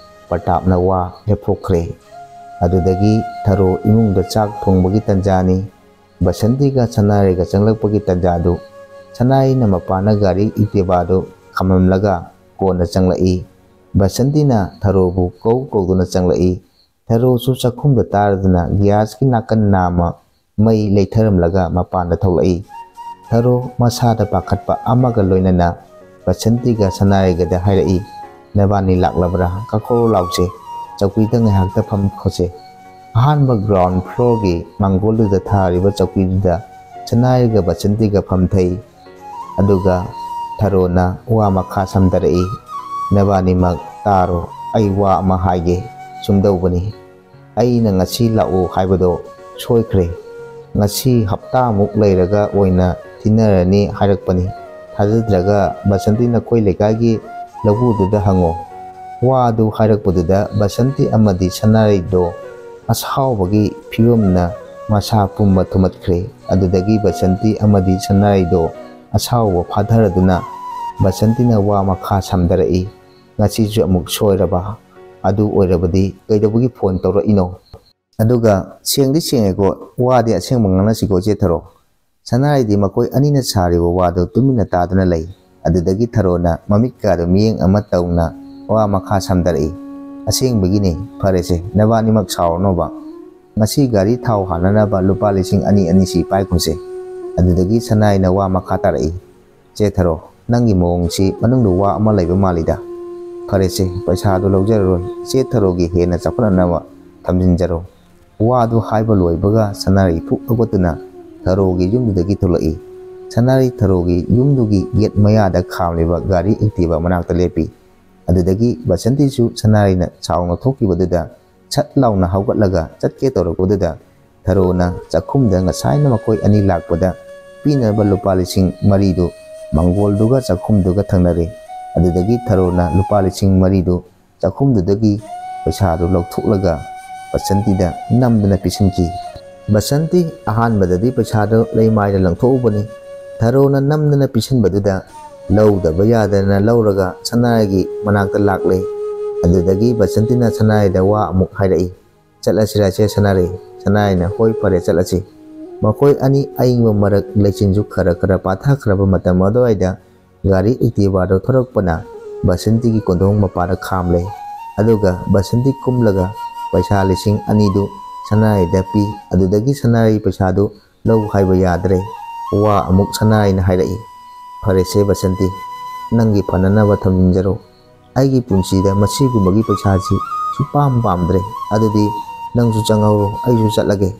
ꯄ꯭ꯔꯇꯥꯞꯅ ꯋꯥ ꯂꯦꯞꯊꯣꯛꯈ꯭ꯔꯦ꯫ ꯑꯗꯨꯗꯒꯤ ꯊꯔꯣ ꯏꯃꯨꯡꯗ ꯆꯥꯛ ꯊꯣꯡꯕꯒꯤ ꯇꯟꯖꯥꯅꯤ꯫ ꯕꯁꯟꯇꯤꯒ ꯁꯅꯥꯔꯩꯒ ꯆꯪꯂꯛꯄꯒꯤ ꯇꯟꯖꯥꯗꯨ ꯁꯅꯥꯔꯩꯅ ꯃꯄꯥꯟꯗ ꯒꯥꯔꯤ ꯏꯛꯇꯤꯚꯥꯗꯨ ꯈꯥꯝꯂꯝꯂꯒ ꯀꯣꯟꯅ ꯆꯪꯂꯛꯏ꯫ ꯕꯁꯟꯇꯤꯅ ꯊꯔꯣꯕꯨ ꯀꯧ ꯀꯧꯗꯨꯅ ꯆꯪꯂꯛꯏ꯫ ꯊꯔꯣꯁꯨ ꯆꯥꯛꯈꯨꯝꯗ ꯇꯥꯔꯗꯨꯅ ꯒ꯭ꯌꯥꯁꯀꯤ ꯅꯥꯀꯟ ꯅꯥꯝꯃ ꯃꯩ ꯂꯩꯊꯔꯝꯂꯒ ꯃꯄꯥꯟꯗ ꯊꯣꯛꯂꯛꯏ꯫ ꯊꯔꯣ ꯃꯁꯥꯗ ꯄꯥꯈꯠꯄ ꯑꯃꯒ ꯂꯣꯏꯅꯅ ꯕꯁꯟꯇꯤꯒ ꯁꯅꯥꯔꯩꯒꯗ ꯍꯥꯏꯔꯛꯏ, "ꯅꯕꯥꯅꯤ ꯂꯥꯛꯂꯕ꯭ꯔꯥ? ꯀꯥꯈꯠꯂꯣ ꯂꯥꯎꯁꯦ꯫ ꯆꯧꯀꯤꯗ ꯉꯥꯏꯍꯥꯛꯇ ꯐꯝꯈꯣꯁꯦ꯫" ꯑꯍꯥꯟꯕ ground floorꯒꯤ ꯃꯥꯡꯒꯣꯜꯗꯨꯗ ꯊꯥꯔꯤꯕ ꯆꯧꯀꯤꯗꯨꯗ ꯁꯅꯥꯔꯩꯒ ꯕꯁꯟꯇꯤꯒ ꯐꯝꯊꯩ꯫ ꯑꯗꯨꯒ ꯊꯔꯣꯅ ꯋꯥ ꯃꯈꯥ ꯁꯝꯊꯔꯛꯏ, "ꯅꯕꯥꯅꯤꯃꯛ ꯇꯥꯔꯣ, ꯑꯩ ꯋꯥ ꯑꯃ ꯍꯥꯏꯒꯦ꯫ ꯁꯨꯝꯗꯧꯕꯅꯤ, ꯑꯩꯅ ꯉꯁꯤ ꯂꯥꯛꯎ ꯍꯥꯏꯕꯗꯣ ꯁꯣꯏꯈ꯭ꯔꯦ꯫ ꯉꯁꯤ ꯍꯞꯇꯥꯃꯨꯛ ꯂꯩꯔꯒ ꯑꯣꯏꯅ ꯊꯤꯟꯅꯔꯅꯤ ꯍꯥꯏꯔꯛꯄꯅꯤ꯫ ꯊꯥꯖꯗ꯭ꯔꯒ ꯕꯁꯟꯇꯤ ꯅꯈꯣꯏ ꯂꯩꯀꯥꯏꯒꯤ ꯂꯧꯕꯨꯗꯨꯗ ꯍꯪꯉꯣ꯫" ꯋꯥꯗꯨ ꯍꯥꯏꯔꯛꯄꯗꯨꯗ ꯕꯁꯟꯇꯤ ꯑꯃꯗꯤ ꯁꯅꯥꯔꯩꯗꯣ ꯑꯁꯥꯎꯕꯒꯤ ꯐꯤꯕꯝꯅ ꯃꯁꯥ ꯄꯨꯝꯕ ꯊꯨꯝꯃꯠꯈ꯭ꯔꯦ꯫ ꯑꯗꯨꯗꯒꯤ ꯕꯁꯟꯇꯤ ꯑꯃꯗꯤ ꯁꯅꯥꯔꯩꯗꯣ ꯑꯁꯥꯎꯕ ꯐꯥꯊꯔꯗꯨꯅ ꯕꯁꯟꯇꯤꯅ ꯋꯥ ꯃꯈꯥ ꯁꯝꯊꯔꯛꯏ, "ꯉꯁꯤꯁꯨ ꯑꯃꯨꯛ ꯁꯣꯏꯔꯕ? ꯑꯗꯨ ꯑꯣꯏꯔꯕꯗꯤ ꯀꯩꯗꯧꯕꯒꯤ ꯐꯣꯟ ꯇꯧꯔꯛꯏꯅꯣ? ꯑꯗꯨꯒ ꯁꯦꯡꯗꯤ ꯁꯦꯡꯉꯦꯀꯣ, ꯋꯥꯗꯤ ꯑꯁꯦꯡꯕ ꯉꯥꯡꯅꯁꯤꯀꯣ, ꯏꯆꯦ ꯊꯔꯣ꯫" ꯁꯅꯥꯔꯩꯗꯤ ꯃꯈꯣꯏ ꯑꯅꯤꯅ ꯁꯥꯔꯤꯕ ꯋꯥꯗꯨ ꯇꯨꯃꯤꯟꯅ ꯇꯥꯗꯨꯅ ꯂꯩ꯫ ꯑꯗꯨꯗꯒꯤ ꯊꯔꯣꯅ ꯃꯃꯤꯠꯀꯥꯗꯨ ꯃꯤꯠꯌꯦꯡ ꯑꯃ ꯇꯧꯅ ꯋꯥ ꯃꯈꯥ ꯁꯝꯊꯔꯛꯏ, "ꯑꯁꯦꯡꯕꯒꯤꯅꯦ꯫ ꯐꯔꯦꯁꯦ, ꯅꯕꯥꯅꯤꯃꯛ ꯁꯥꯎꯔꯅꯣꯕ꯫ ꯉꯁꯤ ꯒꯥꯔꯤ ꯊꯥꯎ ꯍꯥꯟꯅꯅꯕ ꯂꯨꯄꯥ ꯂꯤꯁꯤꯡ ꯑꯅꯤ ꯑꯅꯤꯁꯤ ꯄꯥꯏꯈꯣꯁꯦ꯫" ꯑꯗꯨꯗꯒꯤ ꯁꯅꯥꯔꯩꯅ ꯋꯥ ꯃꯈꯥ ꯇꯥꯔꯛꯏ, "ꯆꯦ ꯊꯔꯣ, ꯅꯪꯒꯤ ꯃꯑꯣꯡꯁꯤ ꯃꯅꯨꯡꯗ ꯋꯥ ꯑꯃ ꯂꯩꯕ ꯃꯥꯜꯂꯤꯗ꯫ ꯐꯔꯦꯁꯦ, ꯄꯩꯁꯥꯗꯣ ꯂꯧꯖꯔꯔꯣꯏ꯫ ꯆꯦ ꯊꯔꯣꯒꯤ ꯍꯦꯟꯅ ꯆꯥꯎꯈꯠꯅꯅꯕ ꯊꯝꯖꯤꯟꯖꯔꯣ꯫" ꯋꯥꯗꯨ ꯍꯥꯏꯕ ꯂꯣꯏꯕꯒ ꯁꯅꯥꯔꯩ ꯐꯨꯛ ꯍꯧꯒꯠꯇꯨꯅ ꯊꯔꯣꯒꯤ ꯌꯨꯝꯗꯨꯗꯒꯤ ꯊꯣꯛꯂꯛꯏ꯫ ꯁꯅꯥꯔꯩ ꯊꯔꯣꯒꯤ ꯌꯨꯝꯗꯨꯒꯤ ꯒꯦꯠ ꯃꯌꯥꯗ ꯈꯥꯝꯂꯤꯕ ꯒꯥꯔꯤ ꯑꯦꯛꯇꯤꯚꯥ ꯃꯅꯥꯛꯇ ꯂꯦꯞꯄꯤ꯫ ꯑꯗꯨꯗꯒꯤ ꯕꯁꯟꯇꯤꯁꯨ ꯁꯅꯥꯔꯩꯅ ꯁꯥꯎꯅ ꯊꯣꯛꯈꯤꯕꯗꯨꯗ ꯁꯠ ꯂꯥꯎꯅ ꯍꯧꯒꯠꯂꯒ ꯆꯠꯀꯦ ꯇꯧꯔꯛꯄꯗꯨꯗ ꯊꯔꯣꯅ ꯆꯥꯛꯈꯨꯝꯗ ꯉꯁꯥꯏꯅ ꯃꯈꯣꯏ ꯑꯅꯤ ꯂꯥꯛꯄꯗ ꯄꯤꯅꯕ ꯂꯨꯄꯥ ꯂꯤꯁꯤꯡ ꯃꯔꯤꯗꯨ ꯃꯪꯒꯣꯜꯗꯨꯒ ꯆꯥꯛꯈꯨꯝꯗꯨꯒ ꯊꯪꯅꯔꯦ꯫ ꯑꯗꯨꯗꯒꯤ ꯊꯔꯣꯅ ꯂꯨꯄꯥ ꯂꯤꯁꯤꯡ ꯃꯔꯤꯗꯨ ꯆꯥꯛꯈꯨꯝꯗꯨꯗꯒꯤ ꯄꯩꯁꯥꯗꯨ ꯂꯧꯊꯣꯛꯂꯒ ꯕꯁꯟꯇꯤꯗ ꯅꯝꯗꯨꯅ ꯄꯤꯁꯤꯟꯈꯤ꯫ ꯕꯁꯟꯇꯤ ꯑꯍꯥꯟꯕꯗꯗꯤ ꯄꯩꯁꯥꯗꯨ ꯂꯩꯃꯥꯏꯗ ꯂꯪꯊꯣꯛꯎꯕꯅꯤ꯫ ꯊꯔꯣꯅ ꯅꯝꯗꯨꯅ ꯄꯤꯁꯤꯟꯕꯗꯨꯗ ꯂꯧꯗꯕ ꯌꯥꯗꯗꯅ ꯂꯧꯔꯒ ꯁꯅꯥꯔꯩꯒꯤ ꯃꯅꯥꯛꯇ ꯂꯥꯛꯂꯦ꯫ ꯑꯗꯨꯗꯒꯤ ꯕꯁꯟꯇꯤꯅ ꯁꯅꯥꯔꯩꯗ ꯋꯥ ꯑꯃꯨꯛ ꯍꯥꯏꯔꯛꯏ, "ꯆꯠꯂꯁꯤꯔ ꯏꯆꯦ ꯁꯅꯥꯔꯩ?" ꯁꯅꯥꯔꯩꯅ, "ꯍꯣꯏ, ꯐꯔꯦ, ꯆꯠꯂꯁꯤ"꯫ ꯃꯈꯣꯏ ꯑꯅꯤ ꯑꯏꯪꯕ ꯃꯔꯛ ꯂꯩꯆꯤꯟꯁꯨ ꯈꯔ ꯈꯔ ꯄꯥꯊꯈ꯭ꯔꯕ ꯃꯇꯝ ꯑꯗꯨꯋꯥꯏꯗ ꯒꯥꯔꯤ Activaꯗꯨ ꯊꯧꯔꯛꯄꯅ ꯕꯁꯟꯇꯤꯒꯤ ꯀꯣꯟꯊꯣꯡ ꯃꯄꯥꯗ ꯈꯥꯝꯂꯦ꯫ ꯑꯗꯨꯒ ꯕꯁꯟꯇꯤ ꯀꯨꯝꯂꯒ ꯄꯩꯁꯥ ꯂꯤꯁꯤꯡ ꯑꯅꯤꯗꯨ ꯁꯅꯥꯔꯩꯗ ꯄꯤ꯫ ꯑꯗꯨꯗꯒꯤ ꯁꯅꯥꯔꯩ ꯄꯩꯁꯥꯗꯨ ꯂꯧ ꯍꯥꯏꯕ ꯌꯥꯗ꯭ꯔꯦ꯫ ꯋꯥ ꯑꯃꯨꯛ ꯁꯅꯥꯔꯩꯅ ꯍꯥꯏꯔꯛꯏ, "ꯐꯔꯦꯁꯦ ꯕꯁꯟꯇꯤ, ꯅꯪꯒꯤ ꯐꯅꯅꯕ ꯊꯝꯖꯤꯟꯖꯔꯣ꯫ ꯑꯩꯒꯤ ꯄꯨꯟꯁꯤꯗ ꯃꯁꯤꯒꯨꯝꯕꯒꯤ ꯄꯩꯁꯥꯁꯤ ꯁꯨꯄꯥꯝ ꯄꯥꯝꯗ꯭ꯔꯦ꯫ ꯑꯗꯨꯗꯤ ꯅꯪꯁꯨ ꯆꯪꯍꯧꯔꯣ, ꯑꯩꯁꯨ ꯆꯠꯂꯒꯦ"꯫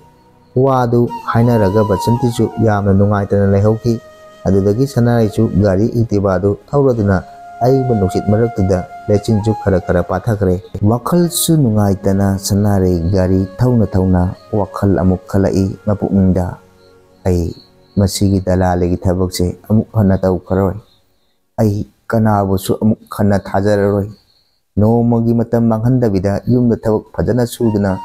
ꯋꯥꯗꯨ ꯍꯥꯏꯅꯔꯒ ꯕꯁꯟꯇꯤꯁꯨ ꯌꯥꯝꯅ ꯅꯨꯡꯉꯥꯏꯇꯅ ꯂꯩꯍꯧꯈꯤ꯫ ꯑꯗꯨꯗꯒꯤ ꯁꯅꯥꯔꯩꯁꯨ ꯒꯥꯔꯤ Activaꯗꯨ ꯊꯧꯔꯗꯨꯅ ꯑꯏꯪꯕ ꯅꯨꯡꯁꯤꯠ ꯃꯔꯛꯇꯨꯗ ꯂꯩꯆꯤꯟꯁꯨ ꯈꯔ ꯈꯔ ꯄꯥꯊꯈ꯭ꯔꯦ꯫ ꯋꯥꯈꯜꯁꯨ ꯅꯨꯡꯉꯥꯏꯇꯅ ꯁꯅꯥꯔꯩ ꯒꯥꯔꯤ ꯊꯧꯅ ꯊꯧꯅ ꯋꯥꯈꯜ ꯑꯃꯨꯛ ꯈꯜꯂꯛꯏ ꯃꯄꯨꯛꯅꯤꯡꯗ, "ꯑꯩ ꯃꯁꯤꯒꯤ ꯗꯂꯥꯂꯤꯒꯤ ꯊꯕꯛꯁꯦ ꯑꯃꯨꯛ ꯍꯟꯅ ꯇꯧꯈ꯭ꯔꯔꯣꯏ꯫ ꯑꯩ ꯀꯅꯥꯕꯨꯁꯨ ꯑꯃꯨꯛ ꯍꯟꯅ ꯊꯥꯖꯔꯔꯣꯏ꯫ ꯅꯣꯡꯃꯒꯤ ꯃꯇꯝ ꯃꯥꯡꯍꯟꯗꯕꯤꯗ ꯌꯨꯝꯗ ꯊꯕꯛ ꯐꯖꯅ ꯁꯨꯗꯨꯅ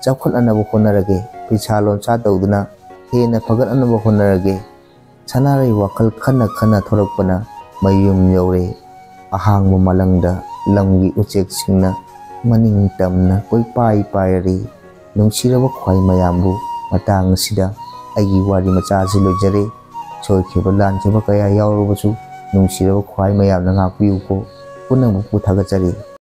ꯆꯥꯎꯈꯠꯅꯅꯕ ꯍꯣꯠꯅꯔꯒꯦ꯫ ꯐꯤꯁꯥ ꯂꯣꯟꯁꯥ ꯇꯧꯗꯨꯅ ꯍꯦꯟꯅ ꯐꯒꯠꯅꯅꯕ ꯍꯣꯠꯅꯔꯒꯦ"꯫ ꯁꯅꯥꯔꯩ ꯋꯥꯈꯜ ꯈꯟꯅ ꯈꯟꯅ ꯊꯣꯔꯛꯄꯅ ꯃꯌꯨꯝ ꯌꯧꯔꯦ꯫ ꯑꯍꯥꯡꯕ ꯃꯂꯪꯗ ꯂꯝꯒꯤ ꯎꯆꯦꯛꯁꯤꯡꯅ ꯃꯅꯤꯡ ꯇꯝꯅ ꯀꯣꯏꯄꯥꯏ ꯄꯥꯏꯔꯔꯤ꯫ ꯅꯨꯡꯁꯤꯔꯕ ꯈ꯭ꯋꯥꯏ ꯃꯌꯥꯝꯕꯨ, ꯃꯇꯥꯡ ꯑꯁꯤꯗ ꯑꯩꯒꯤ ꯋꯥꯔꯤ ꯃꯆꯥ ꯑꯁꯤ ꯂꯣꯏꯖꯔꯦ꯫ ꯁꯣꯏꯈꯤꯕ ꯂꯥꯟꯈꯤꯕ ꯀꯌꯥ ꯌꯥꯎꯔꯕꯁꯨ ꯅꯨꯡꯁꯤꯔꯕ ꯈ꯭ꯋꯥꯏ ꯃꯌꯥꯝꯅ ꯉꯥꯛꯄꯤꯌꯨꯀꯣ꯫ ꯄꯨꯝꯅꯃꯛꯄꯨ ꯊꯥꯒꯠꯆꯔꯤ꯫